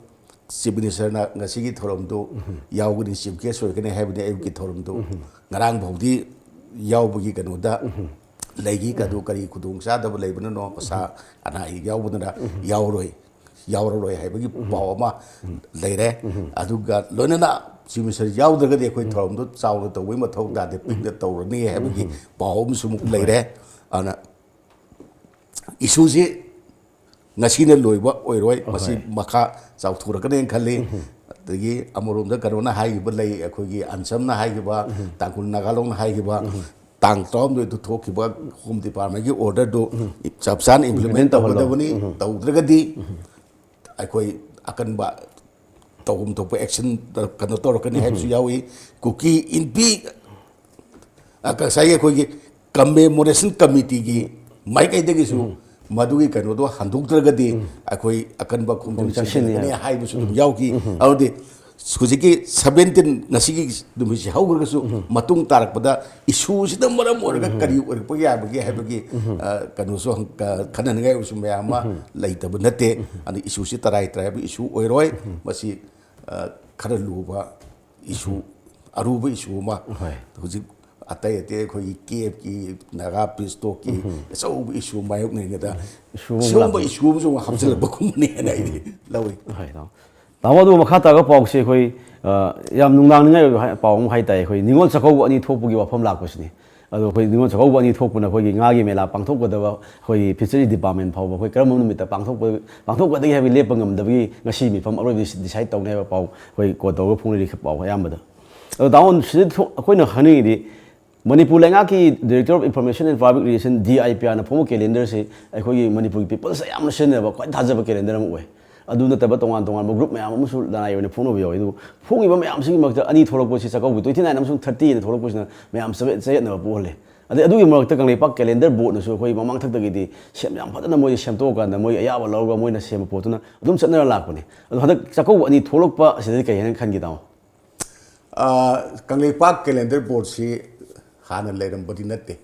ꯆꯤꯐ ꯃꯤꯅꯤꯁꯇꯔꯅ ꯉꯁꯤꯒꯤ ꯊꯧꯔꯝꯗꯨ ꯌꯥꯎꯒꯅꯤ, ꯆꯤꯐ ꯒꯦꯁ ꯑꯣꯏꯒꯅꯤ ꯍꯥꯏꯕꯅꯤ꯫ ꯑꯌꯨꯛꯀꯤ ꯊꯧꯔꯝꯗꯨ ꯉꯔꯥꯡ ꯐꯥꯎꯗꯤ ꯌꯥꯎꯕꯒꯤ ꯀꯩꯅꯣꯗ ꯂꯩꯈꯤ꯫ ꯑꯗꯨ ꯀꯔꯤ ꯈꯨꯗꯣꯡ ꯆꯥꯗꯕ ꯂꯩꯕꯅꯅꯣ, ꯃꯁꯥ ꯑꯅꯥ ꯑꯌꯦꯛ ꯌꯥꯎꯕꯗꯨꯅ ꯌꯥꯎꯔꯣꯏ, ꯌꯥꯎꯔꯔꯣꯏ ꯍꯥꯏꯕꯒꯤ ꯄꯥꯎ ꯑꯃ ꯂꯩꯔꯦ꯫ ꯑꯗꯨꯒ ꯂꯣꯏꯅꯅ ꯆꯤꯐ ꯃꯤꯅꯤꯁꯇꯔ ꯌꯥꯎꯗ꯭ꯔꯒꯗꯤ ꯑꯩꯈꯣꯏ ꯊꯧꯔꯝꯗꯨ ꯆꯥꯎꯅ ꯇꯧꯕꯒꯤ ꯃꯊꯧ ꯇꯥꯗꯦ, ꯄꯤꯛꯅ ꯇꯧꯔꯅꯤ ꯍꯥꯏꯕꯒꯤ ꯄꯥꯎ ꯑꯃꯁꯨ ꯑꯃꯨꯛ ꯂꯩꯔꯦ꯫ ꯑꯗꯨꯅ ꯏꯁꯨꯁꯤ ꯉꯁꯤꯅ ꯂꯣꯏꯕ ꯑꯣꯏꯔꯣꯏ, ꯃꯁꯤ ꯃꯈꯥ ꯆꯥꯎꯊꯣꯔꯛꯀꯅꯦꯅ ꯈꯜꯂꯤ꯫ ꯑꯗꯒꯤ ꯑꯃꯔꯣꯝꯗ ꯀꯩꯅꯣꯅ ꯍꯥꯏꯈꯤꯕ ꯂꯩ, ꯑꯩꯈꯣꯏꯒꯤ ꯑꯟꯁꯝꯅ ꯍꯥꯏꯈꯤꯕ, ꯇꯥꯡꯈꯨꯜ ꯅꯥꯒꯥꯂꯣꯡꯅ ꯍꯥꯏꯈꯤꯕ, ꯇꯥꯡ ꯇꯔꯥꯍꯨꯝꯗꯣꯏꯗ ꯊꯣꯛꯈꯤꯕ ꯍꯣꯝ ꯗꯤꯄꯥꯔꯠꯃꯦꯟꯒꯤ ꯑꯣꯔꯗꯔꯗꯨ ꯆꯞ ꯆꯥꯅ ꯏꯝꯄ꯭ꯂꯤꯃꯦꯟ ꯇꯧꯍꯜꯂꯣ꯫ ꯇꯧꯒꯗꯕꯅꯤ꯫ ꯇꯧꯗ꯭ꯔꯒꯗꯤ ꯑꯩꯈꯣꯏ ꯑꯀꯟꯕ ꯇꯧꯐꯝ ꯊꯣꯛꯄ ꯑꯦꯛꯁꯟ ꯀꯩꯅꯣ ꯇꯧꯔꯛꯀꯅꯤ ꯍꯥꯏꯕꯁꯨ ꯌꯥꯎꯏ꯫ ꯀꯨꯀꯤ ꯏꯟꯄꯤ, ꯑ, ꯉꯁꯥꯏꯒꯤ ꯑꯩꯈꯣꯏꯒꯤ ꯀꯃꯦꯃꯣꯔꯦꯁꯟ ꯀꯃꯤꯇꯤꯒꯤ ꯃꯥꯏꯀꯩꯗꯒꯤꯁꯨ ꯃꯗꯨꯒꯤ ꯀꯩꯅꯣꯗꯣ ꯍꯟꯗꯣꯛꯇ꯭ꯔꯒꯗꯤ ꯑꯩꯈꯣꯏ ꯑꯀꯟꯕ ꯈꯣꯡꯖꯪ ꯆꯪꯁꯤꯟꯅꯤ ꯆꯪꯁꯤꯟꯒꯅꯤ ꯍꯥꯏꯕꯁꯨ ꯑꯗꯨꯝ ꯌꯥꯎꯈꯤ꯫ ꯑꯗꯨꯗꯤ ꯍꯧꯖꯤꯛꯀꯤ ꯁꯚꯦꯟꯇꯤꯟ, ꯉꯁꯤꯒꯤ ꯅꯨꯃꯤꯠꯁꯤ ꯍꯧꯈ꯭ꯔꯒꯁꯨ ꯃꯇꯨꯡ ꯇꯥꯔꯛꯄꯗ ꯏꯁꯨꯁꯤꯅ ꯃꯔꯝ ꯑꯣꯏꯔꯒ ꯀꯔꯤ ꯑꯣꯏꯔꯛꯄ ꯌꯥꯕꯒꯦ ꯍꯥꯏꯕꯒꯤ, ꯑ, ꯀꯩꯅꯣꯁꯨ ꯍꯪ-, ꯀ-, ꯈꯟꯅꯅꯤꯡꯉꯥꯏ ꯑꯣꯏꯕꯁꯨ ꯃꯌꯥꯝ ꯑꯃ ꯂꯩꯇꯕ ꯅꯠꯇꯦ꯫ ꯑꯗꯨ ꯏꯁꯨꯁꯤ ꯇꯔꯥꯏ ꯇꯔꯥꯏꯕ ꯏꯁꯨ ꯑꯣꯏꯔꯣꯏ꯫ ꯃꯁꯤ, ꯑ, ꯈꯔ ꯂꯨꯕ ꯏꯁꯨ, ꯑꯔꯨꯕ ꯏꯁꯨ ꯑꯃ ꯍꯣꯏ꯫ ꯍꯧꯖꯤꯛ ꯑꯇꯩ ꯑꯇꯩ ꯑꯩꯈꯣꯏꯒꯤ ꯀꯦꯞꯀꯤ, ꯅꯥꯒꯥ ꯄꯤꯁ ꯇꯣꯛꯀꯤ ꯑꯆꯧꯕ ꯏꯁꯨ ꯃꯥꯌꯣꯛꯅꯔꯤꯉꯩꯗ ꯏꯁꯨ ꯑꯃ ꯁꯤꯒꯨꯝꯕ ꯂꯥꯛꯄ꯫ ꯏꯁꯨ ꯑꯃꯁꯨ ꯑꯃꯨꯛ ꯍꯥꯞꯆꯤꯜꯂꯛꯄꯒꯨꯝꯕꯅꯦꯅ ꯑꯩꯗꯤ ꯂꯧꯏ꯫ ꯍꯣꯏ, ꯇꯥꯃꯣ꯫ ꯇꯥꯃꯣ, ꯑꯗꯨ ꯃꯈꯥ ꯇꯥꯔꯒ ꯄꯥꯎꯁꯦ ꯑꯩꯈꯣꯏ, ꯑ, ꯌꯥꯝ ꯅꯨꯡꯅꯥꯡꯅꯤꯡꯉꯥꯏ ꯑꯣꯏꯕ ꯍꯥꯏ-, ꯄꯥꯎ ꯑꯃ ꯍꯥꯏ ꯇꯥꯏ꯫ ꯑꯩꯈꯣꯏ ꯅꯤꯉꯣꯜ ꯆꯥꯛꯀꯧꯕ ꯑꯅꯤ ꯊꯣꯛꯄꯒꯤ ꯋꯥꯐꯝ ꯂꯥꯛꯄꯁꯤꯅꯤ꯫ ꯑꯗꯣ ꯑꯩꯈꯣꯏ ꯅꯤꯉꯣꯜ ꯆꯥꯛꯀꯧꯕ ꯑꯅꯤ ꯊꯣꯛꯄꯅ ꯑꯩꯈꯣꯏꯒꯤ ꯉꯥꯒꯤ ꯃꯦꯂꯥ ꯄꯥꯡꯊꯣꯛꯀꯗꯕ ꯑꯩꯈꯣꯏꯒꯤ ꯐꯤꯁꯔꯤ ꯗꯤꯄꯥꯔꯠꯃꯦꯟ ꯐꯥꯎꯕ ꯑꯩꯈꯣꯏ ꯀꯔꯝꯕ ꯅꯨꯃꯤꯠꯇ ꯄꯥꯡꯊꯣꯛꯄ-, ꯄꯥꯡꯊꯣꯛꯀꯗꯒꯦ ꯍꯥꯏꯕꯒꯤ ꯂꯦꯞꯄ ꯉꯝꯗꯕꯒꯤ ꯉꯁꯤ ꯃꯤꯐꯝ ꯑꯔꯣꯏꯕꯗ ꯗꯤꯁꯥꯏꯠ ꯇꯧꯅꯤ ꯍꯥꯏꯕ ꯄꯥꯎ ꯑꯩꯈꯣꯏ ꯀꯣꯜ ꯇꯧꯔꯒ ꯐꯣꯡꯅꯔꯤ ꯄꯥꯎ ꯑꯌꯥꯝꯕꯗ꯫ ꯑꯗꯣ ꯇꯥꯃꯣ, ꯁꯤꯗ ꯊꯣ-, ꯑꯩꯈꯣꯏꯅ ꯍꯥꯏꯅꯤꯡꯉꯤꯗꯤ ꯃꯅꯤꯄꯨꯔ ꯂꯩꯉꯥꯛꯀꯤ Director of Information and Public Relation, D I P R ꯅ ꯐꯣꯡꯕ ꯀꯦꯂꯦꯟꯗꯔꯁꯤ ꯑꯩꯈꯣꯏꯒꯤ ꯃꯅꯤꯄꯨꯔꯒꯤ ꯄꯤꯄꯜꯁ ꯑꯌꯥꯝꯅ ꯁꯤꯖꯤꯟꯅꯕ ꯈ꯭ꯋꯥꯏ ꯊꯥꯖꯕ ꯀꯦꯂꯦꯟꯗꯔ ꯑꯃ ꯑꯣꯏ꯫ ꯑꯗꯨ ꯅꯠꯇꯕ ꯇꯣꯉꯥꯟ ꯇꯣꯉꯥꯟꯕ ꯒ꯭ꯔꯨꯞ ꯃꯌꯥꯝ ꯑꯃꯁꯨ ꯂꯅꯥꯏ ꯑꯣꯏꯅ ꯐꯣꯡꯅꯕ ꯌꯥꯎꯏ꯫ ꯑꯗꯨꯕꯨ ꯐꯣꯡꯉꯤꯕ ꯃꯌꯥꯝꯁꯤꯒꯤ ꯃꯔꯛꯇ ꯑꯅꯤ ꯊꯣꯛꯂꯛꯄꯁꯤ, ꯆꯥꯛꯀꯧꯕ twenty nine ꯑꯃꯁꯨꯡ thirty ꯑꯅ ꯊꯣꯛꯂꯛꯄꯁꯤꯅ ꯃꯌꯥꯝ ꯆꯌꯦꯠ-, ꯆꯌꯦꯠꯅꯕ ꯄꯣꯛꯍꯜꯂꯦ꯫ ꯑꯗꯩ ꯑꯗꯨꯒꯤ ꯃꯔꯛꯇ ꯀꯪꯂꯩꯄꯥꯛ ꯀꯦꯂꯦꯟꯗꯔ ꯕꯣꯔꯗꯅꯁꯨ ꯑꯩꯈꯣꯏ ꯃꯃꯥꯡꯊꯛꯇꯒꯤꯗꯤ ꯁꯦꯝ ꯌꯥꯝ ꯐꯖꯅ ꯃꯣꯏ ꯁꯦꯝꯗꯣꯛꯑꯀꯥꯟꯗ ꯃꯣꯏ ꯑꯌꯥꯕ ꯂꯧꯔꯒ ꯃꯣꯏꯅ ꯁꯦꯝꯕ ꯄꯣꯠꯇꯨꯅ ꯑꯗꯨꯝ ꯆꯠꯅꯔ ꯂꯥꯛꯄꯅꯤ꯫ ꯑꯗꯣ ꯍꯟꯗꯛ ꯆꯥꯛꯀꯧꯕ ꯑꯅꯤ ꯊꯣꯛꯂꯛꯄ ꯑꯁꯤꯗꯗꯤ ꯀꯩ ꯍꯥꯏꯅ ꯈꯟꯒꯦ, ꯇꯥꯃꯣ? ꯑꯥ, ꯀꯪꯂꯩꯄꯥꯛ ꯀꯦꯂꯦꯟꯗꯔ ꯕꯣꯔꯗꯁꯤ ꯍꯥꯟꯅ ꯂꯩꯔꯝꯕꯗꯤ ꯅꯠꯇꯦ꯫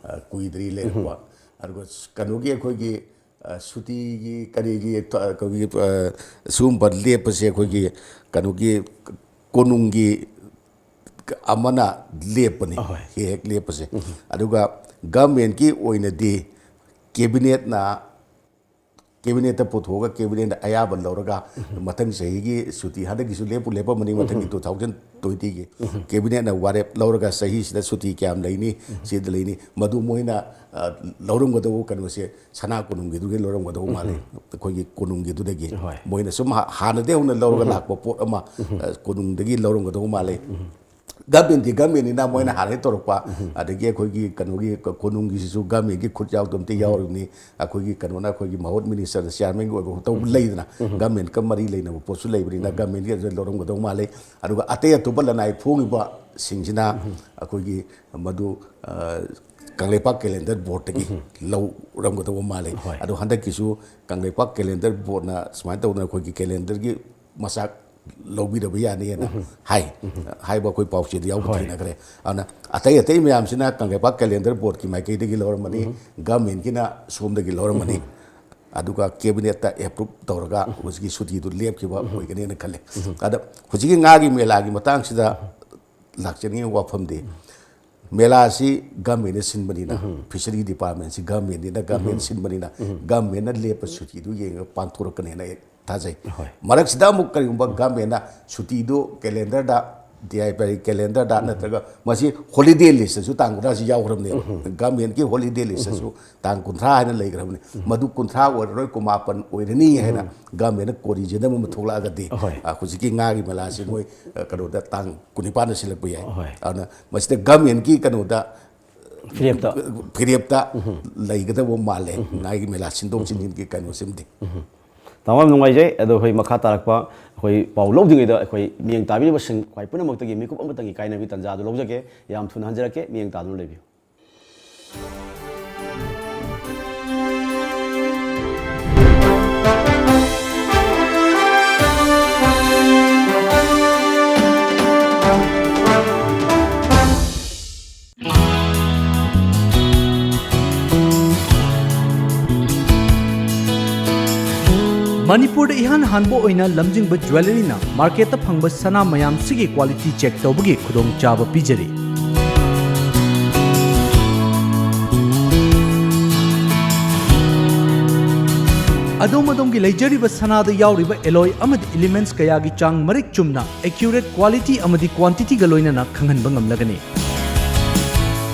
ꯑꯥ, ꯀꯨꯏꯗ꯭ꯔꯤ ꯂꯩꯔꯛꯄ꯫ ꯑꯗꯨꯒ ꯀꯩꯅꯣꯒꯤ ꯑꯩꯈꯣꯏꯒꯤ, ꯑꯥ, ꯁꯨꯇꯤꯒꯤ ꯀꯔꯤꯒꯤ, ꯑꯥ, ꯑꯩꯈꯣꯏꯒꯤ, ꯑꯥ, ꯁꯤꯒꯨꯝꯕ ꯂꯦꯞꯄꯁꯦ ꯑꯩꯈꯣꯏꯒꯤ ꯀꯩꯅꯣꯒꯤ ꯀꯣꯅꯨꯡꯒꯤ ꯑꯃꯅ ꯂꯦꯞꯄꯅꯤ꯫ ꯑꯍꯣꯏ꯫ ꯍꯦꯛ ꯍꯦꯛ ꯂꯦꯞꯄꯁꯦ꯫ ꯑꯗꯨꯒ ꯒꯚꯔꯟꯃꯦꯟꯠꯀꯤ ꯑꯣꯏꯅꯗꯤ ꯀꯦꯕꯤꯅꯦꯠꯅ ꯀꯦꯕꯤꯅꯦꯠꯇ ꯄꯨꯊꯣꯛꯑꯒ ꯀꯦꯕꯤꯅꯦꯠꯅ ꯑꯌꯥꯕ ꯂꯧꯔꯒ ꯃꯊꯪ ꯆꯍꯤꯒꯤ ꯁꯨꯇꯤ, ꯍꯟꯗꯛꯀꯤꯁꯨ ꯂꯦꯞꯄꯨ ꯂꯦꯞꯄꯝꯃꯅꯤ, ꯃꯊꯪꯒꯤ two thousand twentyꯒꯤ ꯀꯦꯕꯤꯅꯦꯠꯅ ꯋꯥꯔꯦꯞ ꯂꯧꯔꯒ ꯆꯍꯤꯁꯤꯗ ꯁꯨꯇꯤ ꯀꯌꯥꯝ ꯂꯩꯅꯤ, ꯁꯤꯗ ꯂꯩꯅꯤ, ꯃꯗꯨ ꯃꯣꯏꯅ, ꯑ, ꯂꯧꯔꯝꯒꯗꯧꯕ ꯀꯩꯅꯣꯁꯦ ꯁꯅꯥ ꯀꯣꯅꯨꯡꯒꯤꯗꯨꯒꯤ ꯂꯧꯔꯝꯒꯗꯧꯕ ꯃꯥꯜꯂꯦ꯫ ꯑꯩꯈꯣꯏꯒꯤ ꯀꯣꯅꯨꯡꯒꯤꯗꯨꯗꯒꯤ ꯍꯣꯏ꯫ ꯃꯣꯏꯅ ꯁꯨꯝ ꯍꯥ-, ꯍꯥꯟꯅꯗꯒꯤ ꯍꯧꯅ ꯂꯧꯔꯒ ꯂꯥꯛꯄ ꯄꯣꯠ ꯑꯃ, ꯑ, ꯀꯣꯅꯨꯡꯗꯒꯤ ꯂꯧꯔꯝꯒꯗꯧꯕ ꯃꯥꯜꯂꯦ꯫ ꯒꯚꯔꯟꯃꯦꯟꯠꯇꯤ ꯒꯚꯔꯟꯃꯦꯟꯠꯅꯤꯅ ꯃꯣꯏꯅ ꯍꯥꯟꯅꯗꯒꯤ ꯇꯧꯔꯛꯄ, ꯑꯗꯒꯤ ꯑꯩꯈꯣꯏꯒꯤ ꯀꯩꯅꯣꯒꯤ ꯀ-, ꯀꯣꯅꯨꯡꯒꯤꯁꯤꯁꯨ ꯒꯚꯔꯟꯃꯦꯟꯠꯀꯤ ꯈꯨꯠ ꯌꯥꯎꯗ ꯑꯝꯇ ꯌꯥꯎꯔꯤꯕꯅꯤ꯫ ꯑꯩꯈꯣꯏꯒꯤ ꯀꯩꯅꯣꯅ, ꯑꯩꯈꯣꯏꯒꯤ ꯃꯍꯨꯠ ꯃꯤꯅꯤꯁꯇꯔꯗ ꯆꯤꯌꯥꯔꯃꯦꯟꯒꯤ ꯑꯣꯏꯕ ꯇꯧꯕ ꯂꯩꯗꯅ, ꯒꯚꯔꯟꯃꯦꯟꯠꯀ ꯃꯔꯤ ꯂꯩꯅꯕ ꯄꯣꯠꯁꯨ ꯂꯩꯕꯅꯤꯅ ꯒꯚꯔꯟꯃꯦꯟꯠꯀꯤ ꯑꯗꯨꯗ ꯂꯧꯔꯝꯒꯗꯧ ꯃꯥꯜꯂꯦ꯫ ꯑꯗꯨꯒ ꯑꯇꯩ ꯑꯇꯣꯞꯄ ꯂꯅꯥꯏ ꯐꯣꯡꯉꯤꯕꯁꯤꯡꯁꯤꯅ ꯑꯩꯈꯣꯏꯒꯤ ꯃꯗꯨ, ꯑ, ꯀꯪꯂꯩꯄꯥꯛ ꯀꯦꯂꯦꯟꯗꯔ ꯕꯣꯔꯗꯇꯒꯤ ꯂꯧꯔꯝꯒꯗꯧꯕ ꯃꯥꯜꯂꯦ꯫ ꯍꯣꯏ꯫ ꯑꯗꯣ ꯍꯟꯗꯛꯀꯤꯁꯨ ꯀꯪꯂꯩꯄꯥꯛ ꯀꯦꯂꯦꯟꯗꯔ ꯕꯣꯔꯗꯅ ꯁꯨꯃꯥꯏꯅ ꯇꯧꯗꯅ ꯑꯩꯈꯣꯏꯒꯤ ꯀꯦꯂꯦꯟꯗꯔꯒꯤ ꯃꯆꯥꯛ ꯂꯧꯕꯤꯔꯕ ꯌꯥꯅꯤꯅ ꯍꯥꯏ꯫ ꯍꯥꯏꯕ ꯑꯩꯈꯣꯏ ꯄꯥꯎꯆꯦꯗ ꯌꯥꯎꯕ ꯍꯣꯏ꯫ ꯊꯦꯡꯅꯈ꯭ꯔꯦ꯫ ꯑꯗꯨꯅ ꯑꯇꯩ ꯑꯇꯩ ꯃꯌꯥꯝꯁꯤꯅ ꯀꯪꯂꯩꯄꯥꯛ ꯀꯦꯂꯦꯟꯗꯔ ꯕꯣꯔꯗꯀꯤ ꯃꯥꯏꯀꯩꯗꯒꯤ ꯂꯧꯔꯝꯃꯅꯤ, ꯒꯚꯔꯟꯃꯦꯟꯠꯀꯤꯅ ꯁꯣꯝꯗꯒꯤ ꯂꯧꯔꯝꯃꯅꯤ꯫ ꯑꯗꯨꯒ ꯀꯦꯕꯤꯅꯦꯠꯇ ꯑꯦꯄ꯭ꯔꯨꯞ ꯇꯧꯔꯒ ꯍꯧꯖꯤꯛꯀꯤ ꯁꯨꯇꯤꯗꯨ ꯂꯦꯞꯈꯤꯕ ꯑꯣꯏꯒꯅꯦꯅ ꯈꯜꯂꯦ꯫ ꯑꯗ ꯍꯧꯖꯤꯛꯀꯤ ꯉꯥꯒꯤ ꯃꯦꯂꯥꯒꯤ ꯃꯇꯥꯡꯁꯤꯗ ꯂꯥꯛꯆꯅꯤꯡꯉꯤꯕ ꯋꯥꯐꯝꯗꯤ, ꯃꯦꯂꯥꯁꯤ ꯒꯃꯦꯟꯅ ꯁꯤꯟꯕꯅꯤꯅ, ꯐꯤꯁꯔꯤ ꯗꯤꯄꯥꯔꯠꯃꯦꯟꯁꯤ ꯒꯃꯦꯟꯅꯤꯅ, ꯒꯃꯦꯟ ꯁꯤꯟꯕꯅꯤꯅ, ꯒꯃꯦꯟꯅ ꯂꯦꯞꯄ ꯁꯨꯇꯤꯗꯨ ꯌꯦꯡꯉꯒ ꯄꯥꯡꯊꯣꯔꯛꯀꯅꯦꯅ ꯑꯩ ꯊꯥꯖꯩ꯫ ꯍꯣꯏ꯫ ꯃꯔꯛꯁꯤꯗ ꯑꯃꯨꯛ ꯀꯔꯤꯒꯨꯝꯕ ꯒꯃꯦꯟꯅ ꯁꯨꯇꯤꯗꯨ ꯀꯦꯂꯦꯟꯗꯔꯗ, ꯗꯤ ꯑꯥꯏ ꯄꯤ ꯀꯦꯂꯦꯟꯗꯔꯗ ꯅꯠꯇ꯭ꯔꯒ ꯃꯁꯤ ꯍꯣꯂꯤꯗꯦ ꯂꯤꯁꯇꯁꯨ ꯇꯥꯡ ꯀꯨꯟꯊ꯭ꯔꯥꯁꯤ ꯌꯥꯎꯈ꯭ꯔꯕꯅꯦꯕ꯫ ꯒꯃꯦꯟꯒꯤ ꯍꯣꯂꯤꯗꯦ ꯂꯤꯁꯇꯁꯨ ꯇꯥꯡ ꯀꯨꯟꯊ꯭ꯔꯥ ꯍꯥꯏꯅ ꯂꯩꯈ꯭ꯔꯕꯅꯤ꯫ ꯃꯗꯨ ꯀꯨꯟꯊ꯭ꯔꯥ ꯑꯣꯏꯔꯔꯣꯏ, ꯀꯨꯟꯃꯥꯄꯟ ꯑꯣꯏꯔꯅꯤ ꯍꯥꯏꯅ ꯒꯃꯦꯟꯅ ꯀꯣꯔꯤꯖꯟ ꯑꯃ ꯊꯣꯛꯂꯛꯑꯒꯗꯤ, ꯍꯣꯏ꯫ ꯑ, ꯍꯧꯖꯤꯛꯀꯤ ꯉꯥꯒꯤ ꯃꯦꯂꯥꯁꯤ ꯃꯣꯏ, ꯑ, ꯀꯩꯅꯣꯗ ꯇꯥꯡ ꯀꯨꯟꯅꯤꯄꯥꯟꯗ ꯁꯤꯜꯂꯛꯄ ꯌꯥꯏ꯫ ꯍꯣꯏ꯫ ꯑꯗꯨꯅ ꯃꯁꯤꯗ ꯒꯃꯦꯟꯒꯤ ꯀꯩꯅꯣꯗ ꯐꯤꯔꯦꯞꯇ꯫ ꯐꯤꯔꯦꯞꯇ ꯂꯩꯒꯗꯕ ꯃꯥꯜꯂꯦ, ꯉꯥꯒꯤ ꯃꯦꯂꯥ ꯁꯤꯟꯗꯣꯛ ꯁꯤꯟꯖꯤꯟꯒꯤ ꯀꯩꯅꯣꯁꯤꯃꯗꯤ꯫ ꯇꯥꯃꯣ, ꯌꯥꯝ ꯅꯨꯡꯉꯥꯏꯖꯩ꯫ ꯑꯗꯣ ꯑꯩꯈꯣꯏ ꯃꯈꯥ ꯇꯥꯔꯛꯄ ꯑꯩꯈꯣꯏ ꯄꯥꯎ ꯂꯧꯗ꯭ꯔꯤꯉꯩꯗ ꯑꯩꯈꯣꯏ ꯃꯤꯠꯌꯦꯡ ꯇꯥꯕꯤꯔꯤꯕꯁꯤꯡ ꯈ꯭ꯋꯥꯏ ꯄꯨꯝꯅꯃꯛꯇꯒꯤ ꯃꯤꯀꯨꯞ ꯑꯃꯇꯪꯒꯤ ꯀꯥꯏꯅꯕꯒꯤ ꯇꯥꯟꯖꯥꯗꯨ ꯂꯧꯖꯒꯦ꯫ ꯌꯥꯝ ꯊꯨꯅ ꯍꯟꯖꯔꯛꯀꯦ, ꯃꯤꯠꯌꯦꯡ ꯇꯥꯗꯨꯅ ꯂꯩꯕꯤꯌꯨ꯫ ꯃꯅꯤꯄꯨꯔꯗ ꯏꯍꯥꯟ ꯍꯥꯟꯕ ꯑꯣꯏꯅ ꯂꯝꯖꯤꯡꯕ ꯖ꯭ꯋꯦꯂꯔꯤꯅ ꯃꯥꯔꯀꯦꯠꯇ ꯐꯪꯕ ꯁꯅꯥ ꯃꯌꯥꯝꯁꯤꯒꯤ ꯀ꯭ꯋꯥꯂꯤꯇꯤ ꯆꯦꯛ ꯇꯧꯕꯒꯤ ꯈꯨꯗꯣꯡꯆꯥꯕ ꯄꯤꯖꯔꯤ꯫ ꯑꯗꯣꯝ ꯑꯗꯣꯝꯒꯤ ꯂꯩꯖꯔꯤꯕ ꯁꯅꯥꯗ ꯌꯥꯎꯔꯤꯕ ꯑꯦꯂꯣꯏ ꯑꯃꯗꯤ ꯏꯂꯤꯃꯦꯟꯠꯁ ꯀꯌꯥꯒꯤ ꯆꯥꯡ ꯃꯔꯤꯛ ꯆꯨꯝꯅ, ꯑꯦꯀ꯭ꯌꯨꯔꯦꯠ ꯀ꯭ꯋꯥꯂꯤꯇꯤ ꯑꯃꯗꯤ ꯀ꯭ꯋꯥꯟꯇꯤꯇꯤꯒ ꯂꯣꯏꯅꯅ ꯈꯪꯍꯟꯕ ꯉꯝꯂꯒꯅꯤ꯫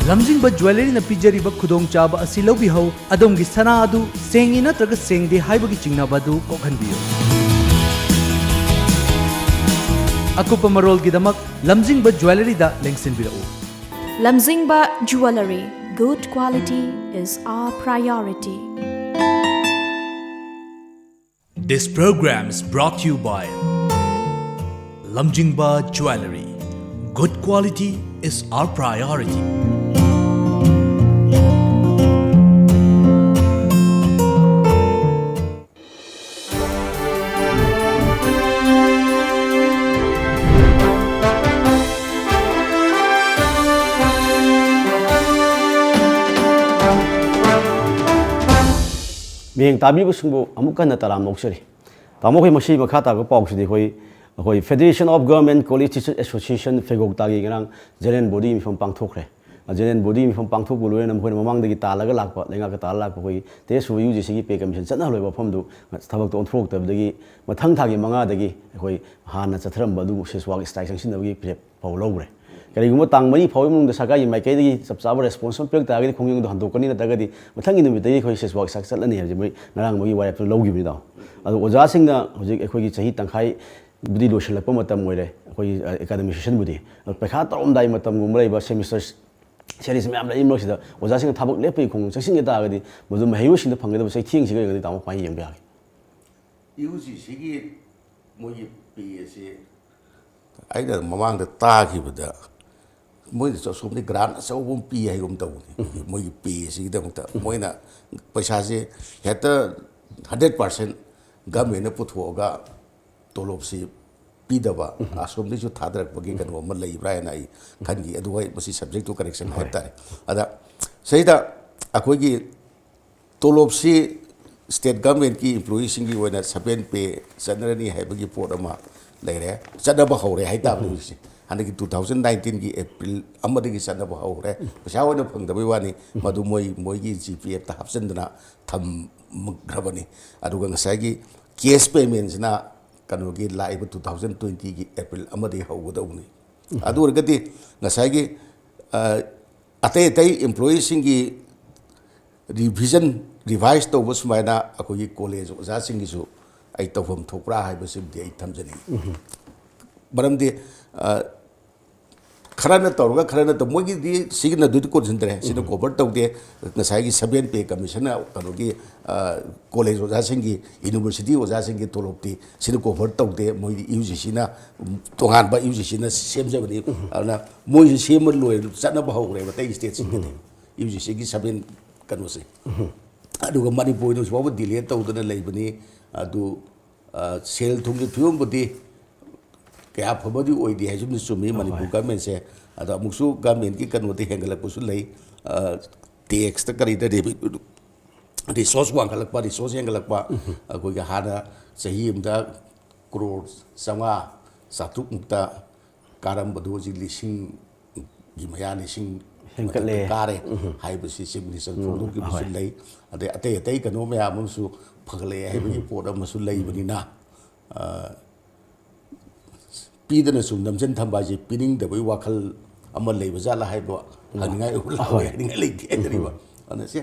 ꯂꯝꯖꯤꯡꯕ ꯖ꯭ꯋꯦꯂꯔꯤꯅ ꯄꯤꯖꯔꯤꯕ ꯈꯨꯗꯣꯡꯆꯥꯕ ꯑꯁꯤ ꯂꯧꯕꯤꯍꯧ꯫ ꯑꯗꯣꯝꯒꯤ ꯁꯅꯥ ꯑꯗꯨ ꯁꯦꯡꯉꯤ ꯅꯠꯇ꯭ꯔꯒ ꯁꯦꯡꯗꯦ ꯍꯥꯏꯕꯒꯤ ꯆꯤꯡꯅꯕ ꯑꯗꯨ ꯀꯣꯛꯍꯟꯕꯤꯌꯨ꯫ ꯑꯀꯨꯞꯄ ꯃꯔꯣꯜꯒꯤꯗꯃꯛ ꯂꯝꯖꯤꯡꯕ ꯖ꯭ꯋꯦꯂꯔꯤꯗ ꯂꯦꯡꯁꯤꯟꯕꯤꯔꯛꯎ꯫ Lamjingba Jewellery, good quality is our priority. This program is brought to you by Lamjingba Jewellery. Good quality is our priority. ꯃꯤꯠꯌꯦꯡ ꯇꯥꯕꯤꯕꯁꯤꯡꯕꯨ ꯑꯃꯨꯛ ꯍꯟꯅ ꯇꯔꯥꯝꯅ ꯑꯣꯛꯆꯔꯤ꯫ ꯇꯥꯃꯣ, ꯑꯩꯈꯣꯏ ꯃꯁꯤꯒꯤ ꯃꯈꯥ ꯇꯥꯕ ꯄꯥꯎꯁꯤꯗꯤ ꯑꯩꯈꯣꯏ, ꯑꯩꯈꯣꯏ Federation of Government College Teachers Association ꯐꯦꯒꯣꯛꯇꯥꯒꯤ ꯉꯔꯥꯡ General Body ꯃꯤꯐꯝ ꯄꯥꯡꯊꯣꯛꯈ꯭ꯔꯦ꯫ ꯖꯦꯅꯔꯦꯜ ꯕꯣꯗꯤ ꯃꯤꯐꯝ ꯄꯥꯡꯊꯣꯛꯄ ꯂꯣꯏꯅ ꯃꯈꯣꯏꯅ ꯃꯃꯥꯡꯗꯒꯤ ꯇꯥꯜꯂꯒ ꯂꯥꯛꯄ, ꯂꯩꯉꯥꯛꯀ ꯇꯥꯜꯂꯒ ꯂꯥꯛꯄ ꯑꯩꯈꯣꯏꯒꯤ ꯇꯦꯖ ꯁꯨꯕ ꯌꯨ ꯖꯤ ꯁꯤꯒꯤ ꯄꯦ ꯀꯃꯤꯁꯟ ꯆꯠꯅꯍꯜꯂꯣꯏꯕ ꯋꯥꯐꯝꯗꯨ ꯊꯕꯛꯇ ꯑꯣꯟꯊꯣꯔꯛꯇꯕꯗꯒꯤ ꯃꯊꯪ ꯊꯥꯒꯤ ꯃꯉꯥꯗꯒꯤ ꯑꯩꯈꯣꯏ ꯍꯥꯟꯅ ꯆꯠꯊꯔꯝꯕ ꯑꯗꯨꯕꯨ ꯁꯦꯁ ꯋꯥꯛ ꯁ꯭ꯇ꯭ꯔꯥꯏꯛ ꯆꯪꯁꯤꯟꯅꯕꯒꯤ ꯐꯤꯔꯦꯞ ꯐꯥꯎ ꯂꯧꯈ꯭ꯔꯦ꯫ ꯀꯔꯤꯒꯨꯝꯕ ꯇꯥꯡ ꯃꯔꯤ ꯐꯥꯎꯕꯒꯤ ꯃꯅꯨꯡꯗ ꯁꯔꯀꯥꯔꯒꯤ ꯃꯥꯏꯀꯩꯗꯒꯤ ꯆꯞ ꯆꯥꯕ ꯔꯦꯁꯄꯣꯟꯁ ꯑꯃ ꯄꯤꯔꯛ ꯇꯥꯔꯒꯗꯤ ꯈꯣꯡꯖꯪꯗꯣ ꯍꯟꯗꯣꯛꯀꯅꯤ, ꯅꯠꯇ꯭ꯔꯒꯗꯤ ꯃꯊꯪꯒꯤ ꯅꯨꯃꯤꯠꯇꯒꯤ ꯑꯩꯈꯣꯏ ꯁꯦꯁ ꯋꯥꯛ ꯁ꯭ꯇ꯭ꯔꯥꯏꯛ ꯆꯠꯂꯅꯤ ꯍꯥꯏꯕꯁꯦ ꯃꯣꯏ ꯉꯔꯥꯡ ꯃꯣꯏꯒꯤ ꯋꯥꯔꯦꯞꯇꯨ ꯂꯧꯈꯤꯕꯅꯤꯗꯣ꯫ ꯑꯗꯣ ꯑꯣꯖꯥꯁꯤꯡꯅ ꯍꯧꯖꯤꯛ ꯑꯩꯈꯣꯏꯒꯤ ꯆꯍꯤ ꯇꯪꯈꯥꯏꯕꯨꯗꯤ ꯂꯣꯏꯁꯤꯜꯂꯛꯄ ꯃꯇꯝ ꯑꯣꯏꯔꯦ, ꯑꯩꯈꯣꯏꯒꯤ ꯑꯦꯀꯥꯗꯃꯤꯛ ꯁꯦꯁꯟꯕꯨꯗꯤ꯫ ꯑꯗꯣ ꯄꯩꯈꯥ ꯇꯧꯔꯝꯗꯥꯏ ꯃꯇꯝꯒꯨꯝꯕ ꯂꯩꯕ, ꯁꯦꯃꯤꯁꯇꯔ ꯁꯦꯔꯤꯁ ꯃꯌꯥꯝ ꯂꯩꯔꯤ ꯃꯔꯛꯁꯤꯗ ꯑꯣꯖꯥꯁꯤꯡꯅ ꯊꯕꯛ ꯂꯦꯞꯄꯒꯤ ꯈꯣꯡꯖꯪ ꯆꯪꯁꯤꯟꯒꯦ ꯇꯥꯔꯒꯗꯤ ꯃꯗꯨ ꯃꯍꯩꯔꯣꯏꯁꯤꯡꯗ ꯐꯪꯒꯗꯕ ꯆꯩꯊꯦꯡꯁꯤꯒ ꯌꯦꯡꯉꯒꯗꯤ ꯇꯥꯃꯣ ꯀꯃꯥꯏꯅ ꯌꯦꯡꯕ ꯌꯥꯒꯦ? ꯌꯨ ꯖꯤ ꯁꯤꯒꯤ ꯃꯣꯏꯒꯤ ꯄꯦ ꯑꯁꯤ ꯑꯩꯅ ꯃꯃꯥꯡꯗ ꯇꯥꯈꯤꯕꯗ ꯃꯣꯏꯅꯁꯨ ꯑꯁꯣꯝꯗꯤ ꯒ꯭ꯔꯥꯟ ꯑꯆꯧꯕ ꯑꯃ ꯄꯤ ꯍꯥꯏꯒꯨꯝ ꯇꯧꯕꯅꯤ꯫ ꯃꯣꯏꯒꯤ ꯄꯦ ꯑꯁꯤꯒꯤꯗꯃꯛꯇ ꯃꯣꯏꯅ ꯄꯩꯁꯥꯁꯦ ꯍꯦꯛꯇ ꯍꯟꯗ꯭ꯔꯦꯠ ꯄꯥꯔꯁꯦꯟ ꯒꯃꯦꯟꯅ ꯄꯨꯊꯣꯛꯑꯒ ꯇꯣꯂꯣꯞꯁꯤ ꯄꯤꯗꯕ, ꯑꯁꯣꯝꯗꯒꯤꯁꯨ ꯊꯥꯗꯔꯛꯄꯒꯤ ꯀꯩꯅꯣ ꯑꯃ ꯂꯩꯕ꯭ꯔꯥ ꯍꯥꯏꯅ ꯑꯩ ꯈꯟꯈꯤ꯫ ꯑꯗꯨꯒ ꯑꯩ ꯃꯁꯤ ꯁꯕꯖꯦꯛ ꯇꯨ ꯀꯔꯦꯛꯁꯟ ꯍꯥꯏꯕ ꯇꯥꯔꯦ꯫ ꯑꯗ ꯁꯤꯗ ꯑꯩꯈꯣꯏꯒꯤ ꯇꯣꯂꯣꯞꯁꯤ ꯁ꯭ꯇꯦꯠ ꯒꯃꯦꯟꯀꯤ ꯏꯝꯄ꯭ꯂꯣꯌꯤꯁꯤꯡꯒꯤ ꯑꯣꯏꯅ ꯁꯕꯦꯟ ꯄꯦ ꯆꯠꯅꯔꯅꯤ ꯍꯥꯏꯕꯒꯤ ꯄꯣꯠ ꯑꯃ ꯂꯩꯔꯦ, ꯆꯠꯅꯕ ꯍꯧꯔꯦ ꯍꯥꯏꯇꯥꯕꯅꯤ꯫ ꯍꯧꯖꯤꯛꯁꯦ ꯍꯟꯗꯛꯀꯤ ꯇꯨ ꯊꯥꯎꯖꯟ ꯅꯥꯏꯟꯇꯤꯟꯒꯤ ꯑꯦꯄ꯭ꯔꯤꯜ ꯑꯃꯗꯒꯤ ꯆꯠꯅꯕ ꯍꯧꯈ꯭ꯔꯦ꯫ ꯄꯩꯁꯥ ꯑꯣꯏꯅ ꯐꯪꯗꯕꯩ ꯋꯥꯅꯤ, ꯃꯗꯨ ꯃꯣꯏ ꯃꯣꯏꯒꯤ ꯖꯤ ꯄꯤ ꯑꯦꯐꯇ ꯍꯥꯞꯆꯤꯟꯗꯅ ꯊꯝꯈ꯭ꯔꯕꯅꯤ꯫ ꯑꯗꯨꯒ ꯉꯁꯥꯏꯒꯤ ꯀꯦꯁ ꯄꯦꯃꯦꯟꯁꯤꯅ ꯀꯩꯅꯣꯒꯤ ꯂꯥꯛꯏꯕ ꯇꯨ ꯊꯥꯎꯖꯟ ꯇ꯭ꯋꯦꯟꯇꯤꯒꯤ ꯑꯦꯄ꯭ꯔꯤꯜ ꯑꯃꯗꯒꯤ ꯍꯧꯒꯗꯧꯕꯅꯤ꯫ ꯑꯗꯨ ꯑꯣꯏꯔꯒꯗꯤ ꯉꯁꯥꯏꯒꯤ ꯑ, ꯑꯇꯩ ꯑꯇꯩ ꯏꯝꯄ꯭ꯂꯣꯌꯤꯁꯤꯡꯒꯤ ꯔꯤꯚꯤꯖꯟ, ꯔꯤꯚꯥꯏꯁ ꯇꯧꯕ ꯁꯨꯃꯥꯏꯅ ꯑꯩꯈꯣꯏꯒꯤ ꯀꯣꯂꯦꯖ ꯑꯣꯖꯥꯁꯤꯡꯒꯤꯁꯨ ꯑꯩ ꯇꯧꯐꯝ ꯊꯣꯛꯄ꯭ꯔꯥ ꯍꯥꯏꯕꯁꯤꯕꯨꯗꯤ ꯑꯩ ꯊꯝꯖꯅꯤꯡꯉꯤ꯫ ꯃꯔꯝꯗꯤ ꯑ, ꯈꯔꯅ ꯇꯧꯔꯒ ꯈꯔꯅ ꯇꯧ, ꯃꯣꯏꯒꯤꯗꯤ ꯁꯤꯒꯤꯅ ꯑꯗꯨꯗꯤ ꯀꯣꯟꯁꯤꯟꯗ꯭ꯔꯦ, ꯁꯤꯅ ꯀꯣꯚꯔ ꯇꯧꯗꯦ꯫ ꯉꯁꯥꯏꯒꯤ ꯁꯕꯦꯟ ꯄꯦ ꯀꯃꯤꯁꯟꯅ ꯀꯩꯅꯣꯒꯤ ꯑ, ꯀꯣꯂꯦꯖ ꯑꯣꯖꯥꯁꯤꯡꯒꯤ, ꯌꯨꯅꯤꯚꯔꯁꯤꯇꯤ ꯑꯣꯖꯥꯁꯤꯡꯒꯤ ꯇꯣꯂꯣꯞꯇꯤ ꯁꯤꯅ ꯀꯣꯚꯔ ꯇꯧꯗꯦ, ꯃꯣꯏꯗꯤ ꯌꯨ ꯖꯤ ꯁꯤꯅ ꯇꯣꯉꯥꯟꯕ ꯌꯨ ꯖꯤ ꯁꯤꯅ ꯁꯦꯝꯖꯕꯅꯤ꯫ ꯑꯗꯨꯅ ꯃꯣꯏꯁꯨ ꯁꯦꯝꯕ ꯂꯣꯏꯔ ꯆꯠꯅꯕ ꯍꯧꯈ꯭ꯔꯦꯕ ꯑꯇꯩ ꯁ꯭ꯇꯦꯠꯁꯤꯡꯗꯗꯤ ꯌꯨ ꯖꯤ ꯁꯤꯒꯤ ꯁꯕꯦꯟ ꯀꯩꯅꯣꯁꯦ꯫ ꯑꯗꯨꯒ ꯃꯅꯤꯄꯨꯔꯗ ꯍꯧꯖꯤꯛ ꯐꯥꯎꯕ ꯗꯤꯂꯦ ꯇꯧꯗꯅ ꯂꯩꯕꯅꯤ꯫ ꯑꯗꯨ ꯑ, ꯁꯦꯜ ꯊꯨꯝꯒꯤ ꯐꯤꯕꯝꯕꯨꯗꯤ ꯀꯌꯥ ꯐꯕꯗꯤ ꯑꯣꯏꯗꯦ ꯍꯥꯏꯁꯤꯃꯗꯤ ꯆꯨꯝꯃꯤ꯫ ꯃꯅꯤꯄꯨꯔ ꯒꯃꯦꯟꯁꯦ, ꯑꯗꯣ ꯑꯃꯨꯛꯁꯨ ꯒꯃꯦꯟꯒꯤ ꯀꯩꯅꯣꯗ ꯍꯦꯟꯒꯠꯂꯛꯄꯁꯨ ꯂꯩ꯫ ꯇꯦꯛꯁꯇ ꯀꯔꯤꯗ ꯔꯤꯁꯣꯔꯁ ꯋꯥꯡꯈꯠꯂꯛꯄ, ꯔꯤꯁꯣꯔꯁ ꯍꯦꯟꯒꯠꯂꯛꯄ꯫ ꯑꯩꯈꯣꯏꯒꯤ ꯍꯥꯟꯅ ꯆꯍꯤ ꯑꯃꯗ ꯀ꯭ꯔꯣꯔ ꯆꯥꯝꯃꯉꯥ ꯆꯥꯇ꯭ꯔꯨꯛ ꯃꯨꯛꯇ ꯀꯥꯔꯝꯕꯗꯨ ꯍꯧꯖꯤꯛ ꯂꯤꯁꯤꯡꯒꯤ ꯃꯌꯥ, ꯂꯤꯁꯤꯡ ꯍꯦꯟꯒꯠꯂꯦ꯫ ꯃꯊꯛꯇ ꯀꯥꯔꯦ ꯍꯥꯏꯕꯁꯤ ꯆꯤꯐ ꯃꯤꯅꯤꯁꯇꯔ ꯐꯣꯡꯗꯣꯛꯈꯤꯕꯁꯨ ꯂꯩ꯫ ꯑꯗꯩ ꯑꯇꯩ ꯑꯇꯩ ꯀꯩꯅꯣ ꯃꯌꯥꯝ ꯑꯃꯁꯨ ꯐꯒꯠꯂꯛꯑꯦ ꯍꯥꯏꯕꯒꯤ ꯄꯣꯠ ꯑꯃꯁꯨ ꯂꯩꯕꯅꯤꯅ, ꯑ, ꯄꯤꯗꯅ ꯁꯨꯝ ꯅꯝꯁꯤꯟ ꯊꯝꯕ ꯍꯥꯏꯁꯦ ꯄꯤꯅꯤꯡꯗꯕꯒꯤ ꯋꯥꯈꯜ ꯑꯃ ꯂꯩꯕ ꯖꯥꯠꯂꯥ ꯍꯥꯏꯕ ꯍꯪꯅꯤꯡꯉꯥꯏ ꯂꯩꯇꯦ ꯍꯥꯏꯖꯔꯤꯕ꯫ ꯑꯗꯨꯅ ꯁꯦ,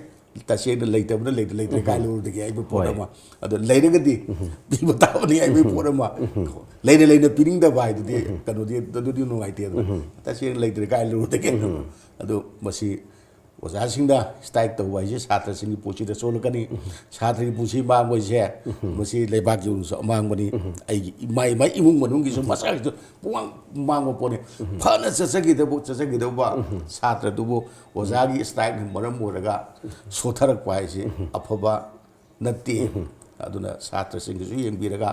ꯇꯁꯦꯡꯅ ꯂꯩꯇꯕꯅ ꯂꯩꯇ, ꯂꯩꯇ꯭ꯔꯦ ꯀꯥꯏ ꯂꯧꯔꯨꯗꯒꯦ ꯍꯥꯏꯕ ꯄꯣꯠ ꯑꯃ, ꯑꯗꯣ ꯂꯩꯔꯒꯗꯤ ꯄꯤꯕ ꯇꯥꯕꯅꯤ ꯍꯥꯏꯕꯒꯤ ꯄꯣꯠ ꯑꯃ, ꯂꯩꯅ ꯂꯩꯅ ꯄꯤꯅꯤꯡꯗꯕ ꯍꯥꯏꯗꯨꯗꯤ ꯀꯩꯅꯣꯗꯤ, ꯑꯗꯨꯗꯤ ꯅꯨꯡꯉꯥꯏꯇꯦꯗꯅ꯫ ꯇꯁꯦꯡꯅ ꯂꯩꯇ꯭ꯔꯦ ꯀꯥꯏ ꯂꯧꯔꯨꯗꯒꯦ꯫ ꯑꯗꯣ ꯃꯁꯤ ꯑꯣꯖꯥꯁꯤꯡꯗ ꯁ꯭ꯇ꯭ꯔꯥꯏꯛ ꯇꯧꯕ ꯍꯥꯏꯁꯦ ꯁꯥꯇ꯭ꯔꯁꯤꯡꯒꯤ ꯄꯨꯟꯁꯤꯗ ꯁꯣꯛꯂꯛꯀꯅꯤ꯫ ꯁꯥꯇ꯭ꯔꯒꯤ ꯄꯨꯟꯁꯤ ꯃꯥꯡꯕ ꯍꯥꯏꯁꯦ ꯃꯁꯤ ꯂꯩꯕꯥꯛꯀꯤ ꯑꯣꯏꯅꯁꯨ ꯑꯃꯥꯡꯕꯅꯤ꯫ ꯑꯩꯒꯤ ꯏꯃꯥ, ꯏꯃꯥ ꯏꯃꯨꯡ ꯃꯅꯨꯡꯒꯤꯁꯨ ꯃꯁꯥꯒꯤꯁꯨ ꯄꯨꯡꯃꯥꯡ ꯃꯥꯡꯕ ꯄꯣꯠꯅꯤ꯫ ꯐꯅ ꯆꯠꯆꯈꯤꯗꯕ, ꯆꯠꯆꯈꯤꯗꯕ ꯁꯥꯇ꯭ꯔꯗꯨꯕꯨ ꯑꯣꯖꯥꯒꯤ ꯁ꯭ꯇ꯭ꯔꯥꯏꯛꯅ ꯃꯔꯝ ꯑꯣꯏꯔꯒ ꯁꯣꯊꯔꯛꯄ ꯍꯥꯏꯁꯤ ꯑꯐꯕ ꯅꯠꯇꯦ꯫ ꯑꯗꯨꯅ ꯁꯥꯇ꯭ꯔꯁꯤꯡꯒꯤꯁꯨ ꯌꯦꯡꯕꯤꯔꯒ,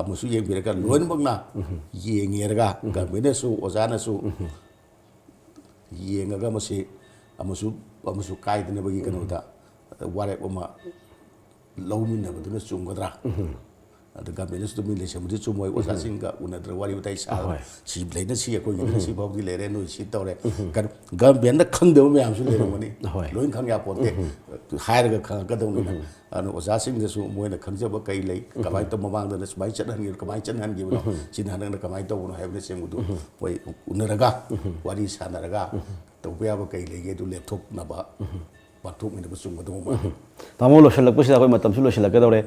ꯑꯃꯁꯨ ꯌꯦꯡꯕꯤꯔꯒ, ꯂꯣꯏꯅꯃꯛꯅ ꯌꯦꯡꯉꯦꯔꯒ, ꯒꯚꯔꯟꯃꯦꯟꯅꯁꯨ, ꯑꯣꯖꯥꯅꯁꯨ ꯌꯦꯡꯉꯒ ꯃꯁꯤ ꯑꯃꯁꯨ, ꯑꯃꯁꯨ ꯀꯥꯏꯗꯅꯕꯒꯤ ꯀꯩꯅꯣꯗ ꯋꯥꯔꯦꯞ ꯑꯃ ꯂꯧꯃꯤꯟꯅꯕꯗꯨꯅ ꯆꯨꯝꯒꯗ꯭ꯔꯥ? ꯑꯗ ꯒꯚꯔꯟꯃꯦꯟꯅꯁꯨ ꯇꯨꯃꯤꯟ ꯂꯩꯁꯟꯕꯗꯤ ꯆꯨꯝꯃꯣꯏ꯫ ꯑꯣꯖꯥꯁꯤꯡꯒ ꯎꯅꯗꯅ ꯋꯥꯔꯤ ꯋꯥꯇꯥꯏ ꯁꯥꯗꯅ, ꯍꯣꯏ꯫ ꯁꯤ ꯂꯩꯅ ꯁꯤ ꯑꯩꯈꯣꯏꯒꯤꯗꯅ ꯁꯤ ꯐꯥꯎꯗꯤ ꯂꯩꯔꯦ, ꯅꯣꯏ ꯁꯤ ꯇꯧꯔꯦ꯫ ꯒꯚꯔꯟꯃꯦꯟꯅ ꯈꯪꯗꯕ ꯃꯌꯥꯝꯁꯨ ꯂꯩꯔꯝꯒꯅꯤ꯫ ꯍꯣꯏ꯫ ꯂꯣꯏꯅ ꯈꯪ ꯌꯥꯄꯣꯟꯇꯦ꯫ ꯍꯥꯏꯔꯒ ꯈꯪꯉꯛꯀꯗꯧꯅꯤꯅ꯫ ꯑꯗꯨꯅ ꯑꯣꯖꯥꯁꯤꯡꯗꯁꯨ ꯃꯣꯏꯅ ꯈꯪꯖꯕ ꯀꯩ ꯂꯩ, ꯀꯃꯥꯏꯅ ꯇꯧ-, ꯃꯃꯥꯡꯗꯅ ꯁꯨꯃꯥꯏꯅ ꯆꯠꯍꯟꯒꯦ, ꯀꯃꯥꯏꯅ ꯆꯠꯍꯟꯈꯤꯕꯅꯣ, ꯁꯤꯅ ꯍꯟꯗꯛꯅ ꯀꯃꯥꯏꯅ ꯇꯧꯕꯅꯣ ꯍꯥꯏꯕꯅꯆꯤꯡꯕꯗꯨ ꯃꯣꯏ ꯎꯅꯔꯒ, ꯋꯥꯔꯤ ꯁꯥꯟꯅꯔꯒ ꯇꯧꯕ ꯌꯥꯕ ꯀꯩ ꯂꯩꯒꯦ ꯑꯗꯨ ꯂꯦꯞꯊꯣꯛꯅꯕ ꯄꯥꯡꯊꯣꯛꯃꯤꯟꯅꯕ ꯆꯨꯝꯒꯗꯧꯕ ꯃꯥꯜꯂꯤ꯫ ꯇꯥꯃꯣ, ꯂꯣꯏꯁꯤꯜꯂꯛꯄꯁꯤꯗ ꯑꯩꯈꯣꯏ ꯃꯇꯝꯁꯨ ꯂꯣꯏꯁꯤꯜꯂꯛꯀꯗꯧꯔꯦ꯫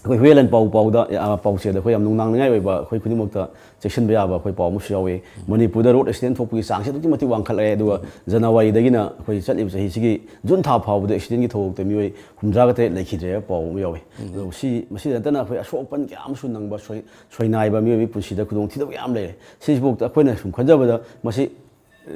ꯑꯩꯈꯣꯏ ꯍꯨꯏꯌꯦꯟ ꯂꯥꯟꯄꯥꯎ ꯄꯥꯎꯗ, ꯑ, ꯄꯥꯎꯆꯦꯗ ꯑꯩꯈꯣꯏ ꯌꯥꯝ ꯅꯨꯡꯅꯥꯡꯅꯤꯡꯉꯥꯏ ꯑꯣꯏꯕ, ꯑꯩꯈꯣꯏ ꯈꯨꯗꯤꯡꯃꯛꯇ ꯆꯦꯛꯁꯤꯟꯕ ꯌꯥꯕ ꯑꯩꯈꯣꯏ ꯄꯥꯎ ꯑꯃꯁꯨ ꯌꯥꯎꯏ꯫ ꯃꯅꯤꯄꯨꯔꯗ ꯔꯣꯗ ꯑꯦꯛꯁꯤꯗꯦꯟ ꯊꯣꯛꯄꯒꯤ ꯆꯥꯡꯁꯤ ꯑꯗꯨꯛꯀꯤ ꯃꯇꯤꯛ ꯋꯥꯡꯈꯠꯂꯛꯑꯦ꯫ ꯑꯗꯨꯒ ꯖꯅꯋꯥꯔꯤꯗꯒꯤꯅ ꯑꯩꯈꯣꯏ ꯆꯠꯂꯤꯕ ꯆꯍꯤꯁꯤꯒꯤ ꯖꯨꯟ ꯊꯥ ꯐꯥꯎꯕꯗ ꯑꯦꯛꯁꯤꯗꯦꯟꯒꯤ ꯊꯧꯗꯣꯛꯇ ꯃꯤꯑꯣꯏ ꯍꯨꯝꯗ꯭ꯔꯥꯒ ꯇꯔꯦꯠ ꯂꯩꯈꯤꯗ꯭ꯔꯦ ꯍꯥꯏꯕ ꯄꯥꯎ ꯑꯃ ꯌꯥꯎꯏ꯫ ꯑꯗꯣ ꯁꯤ, ꯃꯁꯤꯗ ꯅꯠꯇꯅ ꯑꯩꯈꯣꯏ ꯑꯁꯣꯛ ꯑꯄꯟ ꯀꯌꯥ ꯑꯃꯁꯨ ꯅꯪꯕ, ꯁꯣꯏ-, ꯁꯣꯏꯅꯥꯏꯕ, ꯃꯤꯑꯣꯏꯕꯒꯤ ꯄꯨꯟꯁꯤꯗ ꯈꯨꯗꯣꯡꯊꯤꯗꯕ ꯀꯌꯥ ꯑꯃ ꯂꯩꯔꯦ꯫ ꯁꯤꯁꯤꯐꯥꯎꯗ ꯑꯩꯈꯣꯏꯅ ꯁꯨꯝ ꯈꯟꯖꯕꯗ ꯃꯁꯤ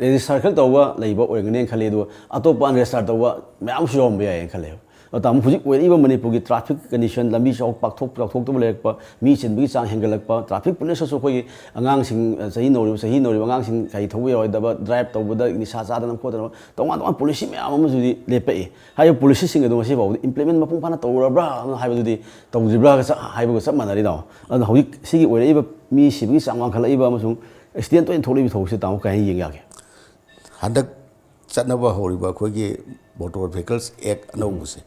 ꯔꯦꯖꯤꯁꯇꯔ ꯈꯛ ꯇꯧꯕ ꯂꯩꯕ ꯑꯣꯏꯔꯝꯒꯅꯦꯅ ꯈꯜꯂꯤ, ꯑꯗꯨꯒ ꯑꯇꯣꯞꯄ ꯑꯟꯔꯦꯖꯤꯁꯇꯔ ꯇꯧꯕ ꯃꯌꯥꯝ ꯑꯃꯁꯨ ꯌꯥꯎꯔꯝꯕ ꯌꯥꯏꯌꯦꯅ ꯈꯜꯂꯦꯕ꯫ ꯑꯗꯣ ꯇꯥꯃꯣ, ꯍꯧꯖꯤꯛ ꯑꯣꯏꯔꯛꯏꯕ ꯃꯅꯤꯄꯨꯔꯒꯤ ꯇ꯭ꯔꯥꯐꯤꯛ ꯀꯟꯗꯤꯁꯟ, ꯂꯝꯕꯤ ꯆꯥꯎ-, ꯄꯥꯛꯊꯣꯛ-, ꯆꯥꯎꯊꯣꯛꯇꯕ ꯂꯩꯔꯛꯄ, ꯃꯤ ꯆꯤꯟꯕꯒꯤ ꯆꯥꯡ ꯍꯦꯟꯒꯠꯂꯛꯄ, ꯇ꯭ꯔꯥꯐꯤꯛ ꯄꯨꯂꯤꯁꯅꯁꯨ ꯑꯩꯈꯣꯏꯒꯤ ꯑꯉꯥꯡꯁꯤꯡ, ꯑ, ꯆꯍꯤ ꯅꯧꯔꯤꯕ, ꯆꯍꯤ ꯅꯧꯔꯤꯕ ꯑꯉꯥꯡꯁꯤꯡ ꯒꯥꯔꯤ ꯊꯧꯕ ꯌꯥꯔꯣꯏꯗꯕ, ꯗ꯭ꯔꯥꯏꯚ ꯇꯧꯕꯗ ꯅꯤꯁꯥ ꯆꯥꯗꯅꯕ ꯈꯣꯠꯇꯅꯕ ꯇꯣꯉꯥꯟ ꯇꯣꯉꯥꯟꯕ ꯄꯣꯂꯤꯁꯤ ꯃꯌꯥꯝ ꯑꯃꯁꯨꯗꯤ ꯂꯦꯞꯄꯛꯏ꯫ ꯍꯥꯏꯔꯤꯕ ꯄꯣꯂꯤꯁꯤꯁꯤꯡ ꯑꯗꯨ ꯉꯁꯤ ꯐꯥꯎꯕꯗ ꯏꯝꯄ꯭ꯂꯤꯃꯦꯟ ꯃꯄꯨꯡ ꯐꯥꯅ ꯇꯧꯔꯕ꯭ꯔꯥ ꯍꯥꯏꯕꯗꯨꯗꯤ ꯇꯧꯗ꯭ꯔꯤꯕ꯭ꯔꯥꯒ ꯆꯞ, ꯍꯥꯏꯕꯒ ꯆꯞ ꯃꯥꯟꯅꯔꯤꯗꯣ꯫ ꯑꯗꯨꯅ ꯍꯧꯖꯤꯛ ꯁꯤꯒꯤ ꯑꯣꯏꯔꯛꯏꯕ ꯃꯤ ꯁꯤꯕꯒꯤ ꯆꯥꯡ ꯋꯥꯡꯈꯠꯂꯛꯏꯕ ꯑꯃꯁꯨꯡ ꯑꯦꯛꯁꯤꯗꯦꯟ ꯇꯣꯏꯅ ꯊꯣꯛꯂꯛꯏꯕ ꯊꯧꯗꯣꯛꯁꯦ ꯇꯥꯃꯣ ꯀꯔꯤ ꯍꯥꯏꯅ ꯌꯦꯡ ꯌꯥꯒꯦ? ꯍꯟꯗꯛ ꯆꯠꯅꯕ ꯍꯧꯔꯤꯕ ꯑꯩꯈꯣꯏꯒꯤ Motor Vehicles Act ꯑꯅꯧꯕꯁꯦ,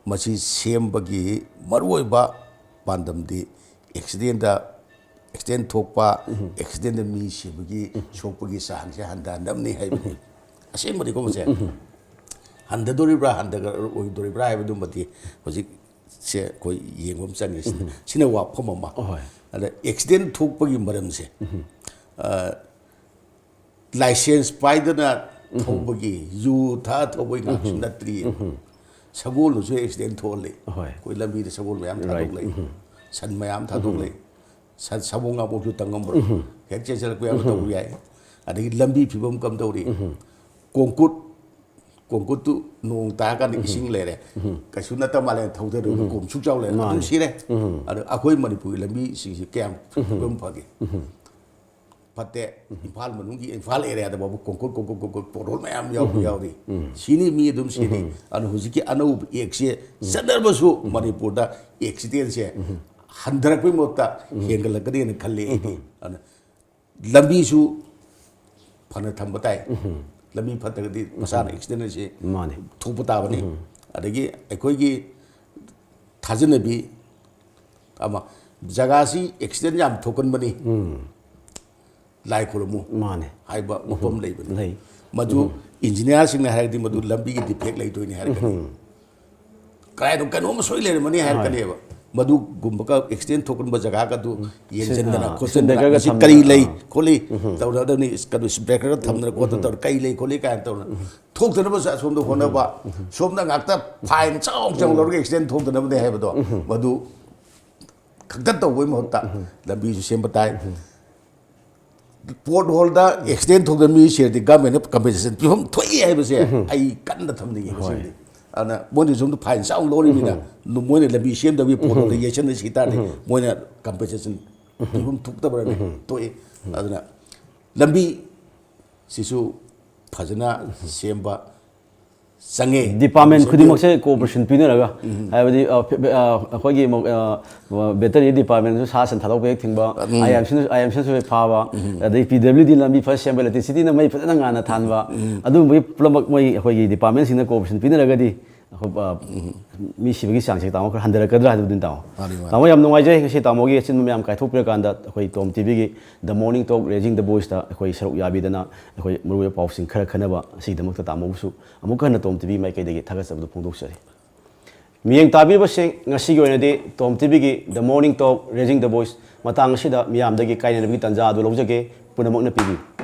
ꯃꯁꯤ ꯁꯦꯝꯕꯒꯤ ꯃꯔꯨꯑꯣꯏꯕ ꯄꯥꯟꯗꯝꯗꯤ ꯑꯦꯛꯁꯤꯗꯦꯟꯗ, ꯑꯦꯛꯁꯤꯗꯦꯟ ꯊꯣꯛꯄ, ꯑꯦꯛꯁꯤꯗꯦꯟꯗ ꯃꯤ ꯁꯤꯕꯒꯤ, ꯁꯣꯛꯄꯒꯤ ꯆꯥꯡꯁꯦ ꯍꯟꯊꯍꯟꯅꯕꯅꯤ ꯍꯥꯏꯕꯅꯤ꯫ ꯑꯁꯦꯡꯕꯗꯤꯀꯣ ꯃꯁꯦ ꯍꯟꯊꯗꯣꯔꯤꯕ꯭ꯔꯥ ꯍꯟꯊꯔꯣꯏꯗꯣꯔꯤꯕ꯭ꯔꯥ ꯍꯥꯏꯕꯗꯨꯃꯗꯤ ꯍꯧꯖꯤꯛꯁꯦ ꯑꯩꯈꯣꯏ ꯌꯦꯡꯕ ꯑꯃ ꯆꯪꯉꯦ꯫ ꯁꯤꯅ, ꯁꯤꯅ ꯋꯥꯐꯝ ꯑꯃ꯫ ꯑꯍꯣꯏ꯫ ꯑꯗ ꯑꯦꯛꯁꯤꯗꯦꯟ ꯊꯣꯛꯄꯒꯤ ꯃꯔꯝꯁꯦ, ꯑ, ꯂꯥꯏꯁꯦꯟꯁ ꯄꯥꯏꯗꯅ ꯊꯧꯕꯒꯤ, ꯌꯨ ꯊꯛꯑ ꯊꯧꯕꯒꯤ ꯉꯥꯛꯁꯨ ꯅꯠꯇ꯭ꯔꯤ꯫ ꯁꯒꯣꯜꯅꯁꯨ ꯑꯦꯛꯁꯤꯗꯦꯟ ꯊꯣꯛꯍꯜꯂꯤ꯫ ꯍꯣꯏ꯫ ꯑꯩꯈꯣꯏ ꯂꯝꯕꯤꯗ ꯁꯒꯣꯜ ꯃꯌꯥꯝ ꯊꯥꯗꯣꯛꯂꯛꯏ꯫ ꯁꯟ ꯃꯌꯥꯝ ꯊꯥꯗꯣꯛꯂꯛꯏ꯫ ꯁꯟ, ꯁꯥꯕꯣꯡ ꯉꯥꯕꯣꯛꯁꯨ ꯇꯝ ꯉꯝꯕ꯭ꯔꯣ? ꯍꯦꯛ ꯆꯦꯟꯁꯤꯜꯂꯛꯄ ꯌꯥꯕ ꯇꯧꯕ ꯌꯥꯏ꯫ ꯑꯗꯒꯤ ꯂꯝꯕꯤ ꯐꯤꯕꯝ ꯀꯝꯗꯧꯔꯤ? ꯀꯣꯡꯀꯨꯠ, ꯀꯣꯡꯀꯨꯠꯇꯨ ꯅꯣꯡ ꯇꯥꯔꯀꯥꯟꯗ ꯏꯁꯤꯡ ꯂꯩꯔꯦ꯫ ꯀꯩꯁꯨ ꯅꯠꯇ ꯃꯥꯜꯂꯦ ꯊꯧꯗꯔꯨꯕ ꯀꯣꯝ ꯁꯨꯛ ꯆꯥꯎ ꯂꯩꯔꯦ꯫ ꯑꯗꯨꯝ ꯃꯥꯅꯦ꯫ ꯁꯤꯔꯦ꯫ ꯑꯗꯣ ꯑꯩꯈꯣꯏ ꯃꯅꯤꯄꯨꯔꯒꯤ ꯂꯝꯕꯤꯁꯤꯡꯁꯤ ꯀꯌꯥꯝ ꯐꯤꯕꯝ ꯐꯒꯦ? ꯐꯠꯇꯦ꯫ ꯏꯝꯐꯥꯜ ꯃꯅꯨꯡꯒꯤ, ꯏꯝꯐꯥꯜ ꯑꯦꯔꯤꯌꯥꯗ ꯐꯥꯎꯕ ꯀꯣꯡꯀꯨꯠ, ꯀꯣꯡꯀꯨꯠ, ꯀꯣꯡꯀꯨꯠ ꯄꯣꯠꯍꯣꯜ ꯃꯌꯥꯝ ꯌꯥꯎꯕ ꯌꯥꯎꯔꯤ꯫ ꯁꯤꯅꯤ, ꯃꯤ ꯑꯗꯨꯝ ꯁꯤꯅꯤ꯫ ꯑꯗꯨꯅ ꯍꯧꯖꯤꯛꯀꯤ ꯑꯅꯧꯕ ꯑꯦꯛꯁꯦ ꯆꯠꯅꯔꯕꯁꯨ ꯃꯅꯤꯄꯨꯔꯗ ꯑꯦꯛꯁꯤꯗꯦꯟꯁꯦ ꯍꯟꯊꯔꯛꯄꯩ ꯃꯍꯨꯠꯇ ꯍꯦꯟꯒꯠꯂꯛꯀꯅꯤꯅ ꯈꯜꯂꯤ ꯑꯩꯗꯤ꯫ ꯑꯗꯨꯅ ꯂꯝꯕꯤꯁꯨ ꯐꯅ ꯊꯝꯕ ꯇꯥꯏ꯫ ꯂꯝꯕꯤ ꯐꯠꯇ꯭ꯔꯒꯗꯤ ꯃꯁꯥꯅ ꯑꯦꯛꯁꯤꯗꯦꯟ ꯑꯁꯤ ꯃꯥꯅꯤ꯫ ꯊꯣꯛꯄ ꯇꯥꯕꯅꯤ꯫ ꯑꯗꯒꯤ ꯑꯩꯈꯣꯏꯒꯤ ꯊꯥꯖꯅꯕꯤ ꯑꯃ, ꯖꯒꯥꯁꯤ ꯑꯦꯛꯁꯤꯗꯦꯟ ꯌꯥꯝ ꯊꯣꯛꯀꯟꯕꯅꯤ, ꯂꯥꯏ ꯈꯨꯔꯨꯝꯃꯨ ꯃꯥꯅꯦ꯫ ꯍꯥꯏꯕ ꯃꯐꯝ ꯂꯩꯕꯅꯤ꯫ ꯂꯩ꯫ ꯃꯗꯨ ꯏꯟꯖꯤꯅꯤꯌꯥꯔꯁꯤꯡꯅ ꯍꯥꯏꯔꯗꯤ ꯃꯗꯨ ꯂꯝꯕꯤꯒꯤ ꯗꯤꯐꯦꯛ ꯂꯩꯗꯣꯏꯅꯤ ꯍꯥꯏꯔꯛꯀꯅꯤ꯫ ꯀꯗꯥꯏꯗꯣ ꯀꯩꯅꯣꯝꯃ ꯁꯣꯏ ꯂꯩꯔꯝꯃꯅꯤ ꯍꯥꯏꯔꯛꯀꯅꯦꯕ꯫ ꯃꯗꯨꯒꯨꯝꯕꯒ ꯑꯦꯛꯁꯤꯗꯦꯟ ꯊꯣꯛꯀꯟꯕ ꯖꯒꯥꯒꯗꯨ ꯌꯦꯡꯁꯤꯟꯗꯅ ꯑꯥ, ꯈꯣꯠꯆꯤꯟꯗꯅ ꯁꯤꯟꯗꯔꯒ ꯃꯁꯤ ꯊꯝꯗꯅ, ꯀꯔꯤ ꯂꯩ ꯑꯥ꯫ ꯈꯣꯠꯂꯤ ꯇꯧꯅꯗꯕꯅꯤ꯫ ꯀꯩꯅꯣ ꯕ꯭ꯔꯦꯀꯔꯒ ꯊꯝꯗꯅ ꯈꯣꯠꯇꯅ ꯇꯧꯔ ꯀꯔꯤ ꯂꯩ ꯈꯣꯠꯂꯤ ꯀꯥꯏꯅ ꯇꯧꯅ ꯊꯣꯛꯇꯅꯕ ꯑꯁꯣꯝꯗ ꯍꯣꯠꯅꯕ, ꯁꯣꯝꯗ ꯉꯥꯛꯇ ꯐꯥꯏꯟ ꯆꯥꯎ ꯆꯥꯎ ꯂꯧꯔꯒ ꯑꯦꯛꯁꯤꯗꯦꯟ ꯊꯣꯛꯇꯅꯕꯅꯦ ꯍꯥꯏꯕꯗꯣ ꯃꯗꯨ ꯈꯛꯇ ꯇꯧꯕꯒꯤ ꯃꯍꯨꯠꯇ ꯂꯝꯕꯤꯁꯨ ꯁꯦꯝꯕ ꯇꯥꯏ꯫ ꯄꯣꯠ ꯍꯣꯜꯗ ꯑꯦꯛꯁꯤꯗꯦꯟ ꯊꯣꯛꯇꯅ ꯃꯤ ꯁꯤꯔꯗꯤ ꯒꯃꯦꯟꯅ ꯀꯝꯄꯦꯟꯁꯦꯁꯟ ꯄꯤꯐꯝ ꯊꯣꯛꯏ ꯍꯥꯏꯕꯁꯦ ꯑꯩ ꯀꯟꯅ ꯊꯝꯅꯤꯡꯉꯦ꯫ ꯍꯣꯏ꯫ ꯃꯁꯤꯃꯗꯤ ꯑꯗꯨꯅ ꯃꯣꯏꯅ ꯁꯣꯝꯗ ꯐꯥꯏꯟ ꯆꯥꯎꯅ ꯂꯧꯔꯤꯃꯤꯅ ꯃꯣꯏꯅ ꯂꯝꯕꯤ ꯁꯦꯝꯗꯕꯒꯤ ꯄꯣꯠ ꯍꯣꯜꯗ ꯌꯩꯁꯟꯅ ꯁꯤ ꯇꯥꯔꯗꯤ ꯃꯣꯏꯅ ꯀꯝꯄꯦꯟꯁꯦꯁꯟ ꯄꯤꯐꯝ ꯊꯣꯛꯇꯕ꯭ꯔꯅꯦ? ꯊꯣꯛꯏ꯫ ꯑꯗꯨꯅ ꯂꯝꯕꯤ ꯁꯤꯁꯨ ꯐꯖꯅ ꯁꯦꯝꯕ, ꯆꯪꯉꯦ꯫ ꯗꯤꯄꯥꯔꯠꯃꯦꯟ ꯈꯨꯗꯤꯡꯃꯛꯁꯦ ꯀꯣꯑꯣꯄꯔꯦꯁꯟ ꯄꯤꯅꯔꯒ, ꯍꯥꯏꯕꯗꯤ ꯑ, ꯐꯦ- ꯑ, ꯑꯩꯈꯣꯏꯒꯤ ꯃ- ꯑ, ꯕꯦꯇꯅꯔꯤ ꯗꯤꯄꯥꯔꯠꯃꯦꯟꯁꯨ ꯁꯥ ꯁꯟ ꯊꯥꯗꯣꯛꯄ ꯍꯦꯛ ꯊꯤꯡꯕ, ꯑꯥꯏ ꯑꯦꯝ ꯁꯤꯅ ꯑꯥꯏ ꯑꯦꯝ ꯁꯤꯅꯁꯨ ꯍꯦꯛ ꯐꯥꯕ, ꯑꯗꯩ ꯄꯤ ꯗꯕ꯭ꯂꯤꯎ ꯗꯤ ꯂꯝꯕꯤ ꯐꯖ ꯁꯦꯝꯕ, ꯏꯂꯦꯛꯇ꯭ꯔꯤꯁꯤꯇꯤꯅ ꯃꯩ ꯐꯖꯅ ꯉꯥꯟꯅ ꯊꯥꯟꯕ, ꯑꯗꯨꯒꯨꯝꯕꯒꯤ ꯄꯨꯝꯅꯃꯛ ꯃꯣꯏ ꯑꯩꯈꯣꯏꯒꯤ ꯗꯤꯄꯥꯔꯠꯃꯦꯟꯁꯤꯡꯅ ꯀꯣꯑꯣꯄꯔꯦꯁꯟ ꯄꯤꯅꯔꯒꯗꯤ ꯑꯩꯈꯣꯏ, ꯑ, ꯃꯤ ꯁꯤꯕꯒꯤ ꯆꯥꯡꯁꯦ ꯇꯥꯃꯣ ꯈꯔ ꯍꯟꯊꯔꯛꯀꯗ꯭ꯔꯥ ꯍꯥꯏꯕꯗꯨꯅꯤ ꯇꯥꯃꯣ꯫ ꯃꯥꯅꯤ, ꯃꯥꯅꯤ꯫ ꯇꯥꯃꯣ, ꯌꯥꯝ ꯅꯨꯡꯉꯥꯏꯖꯩ ꯉꯁꯤ ꯇꯥꯃꯣꯒꯤ ꯑꯆꯤꯟꯕ ꯃꯌꯥꯝ ꯀꯥꯏꯊꯣꯛꯄꯤꯔꯀꯥꯟꯗ ꯑꯩꯈꯣꯏ ꯇꯣꯝ ꯇꯤꯚꯤꯒꯤ The Morning Talk Raising the Voiceꯇ ꯑꯩꯈꯣꯏ ꯁꯔꯨꯛ ꯌꯥꯕꯤꯗꯅ ꯑꯩꯈꯣꯏ ꯃꯔꯨꯑꯣꯏꯕ ꯄꯥꯎꯁꯤꯡ ꯈꯔ ꯈꯟꯅꯕ ꯑꯁꯤꯒꯤꯗꯃꯛꯇ ꯇꯥꯃꯣꯕꯨꯁꯨ ꯑꯃꯨꯛꯀ ꯍꯟꯅ ꯇꯣꯝ ꯇꯤꯚꯤ ꯃꯥꯏꯀꯩꯗꯒꯤ ꯊꯥꯒꯠꯆꯕꯗꯨ ꯐꯣꯡꯗꯣꯛꯆꯔꯤ꯫ ꯃꯤꯠꯌꯦꯡ ꯇꯥꯕꯤꯔꯤꯕꯁꯤꯡ, ꯉꯁꯤꯒꯤ ꯑꯣꯏꯅꯗꯤ ꯇꯣꯝ ꯇꯤꯚꯤꯒꯤ The Morning Talk Raising the Voice ꯃꯇꯥꯡ ꯑꯁꯤꯗ ꯃꯤꯌꯥꯝꯗꯒꯤ ꯀꯥꯏꯅꯅꯕꯒꯤ ꯇꯥꯟꯖꯥ ꯑꯗꯨ ꯂꯧꯖꯒꯦ꯫ ꯄꯨꯝꯅꯃꯛꯅ ꯄꯤꯕꯤꯌꯨ꯫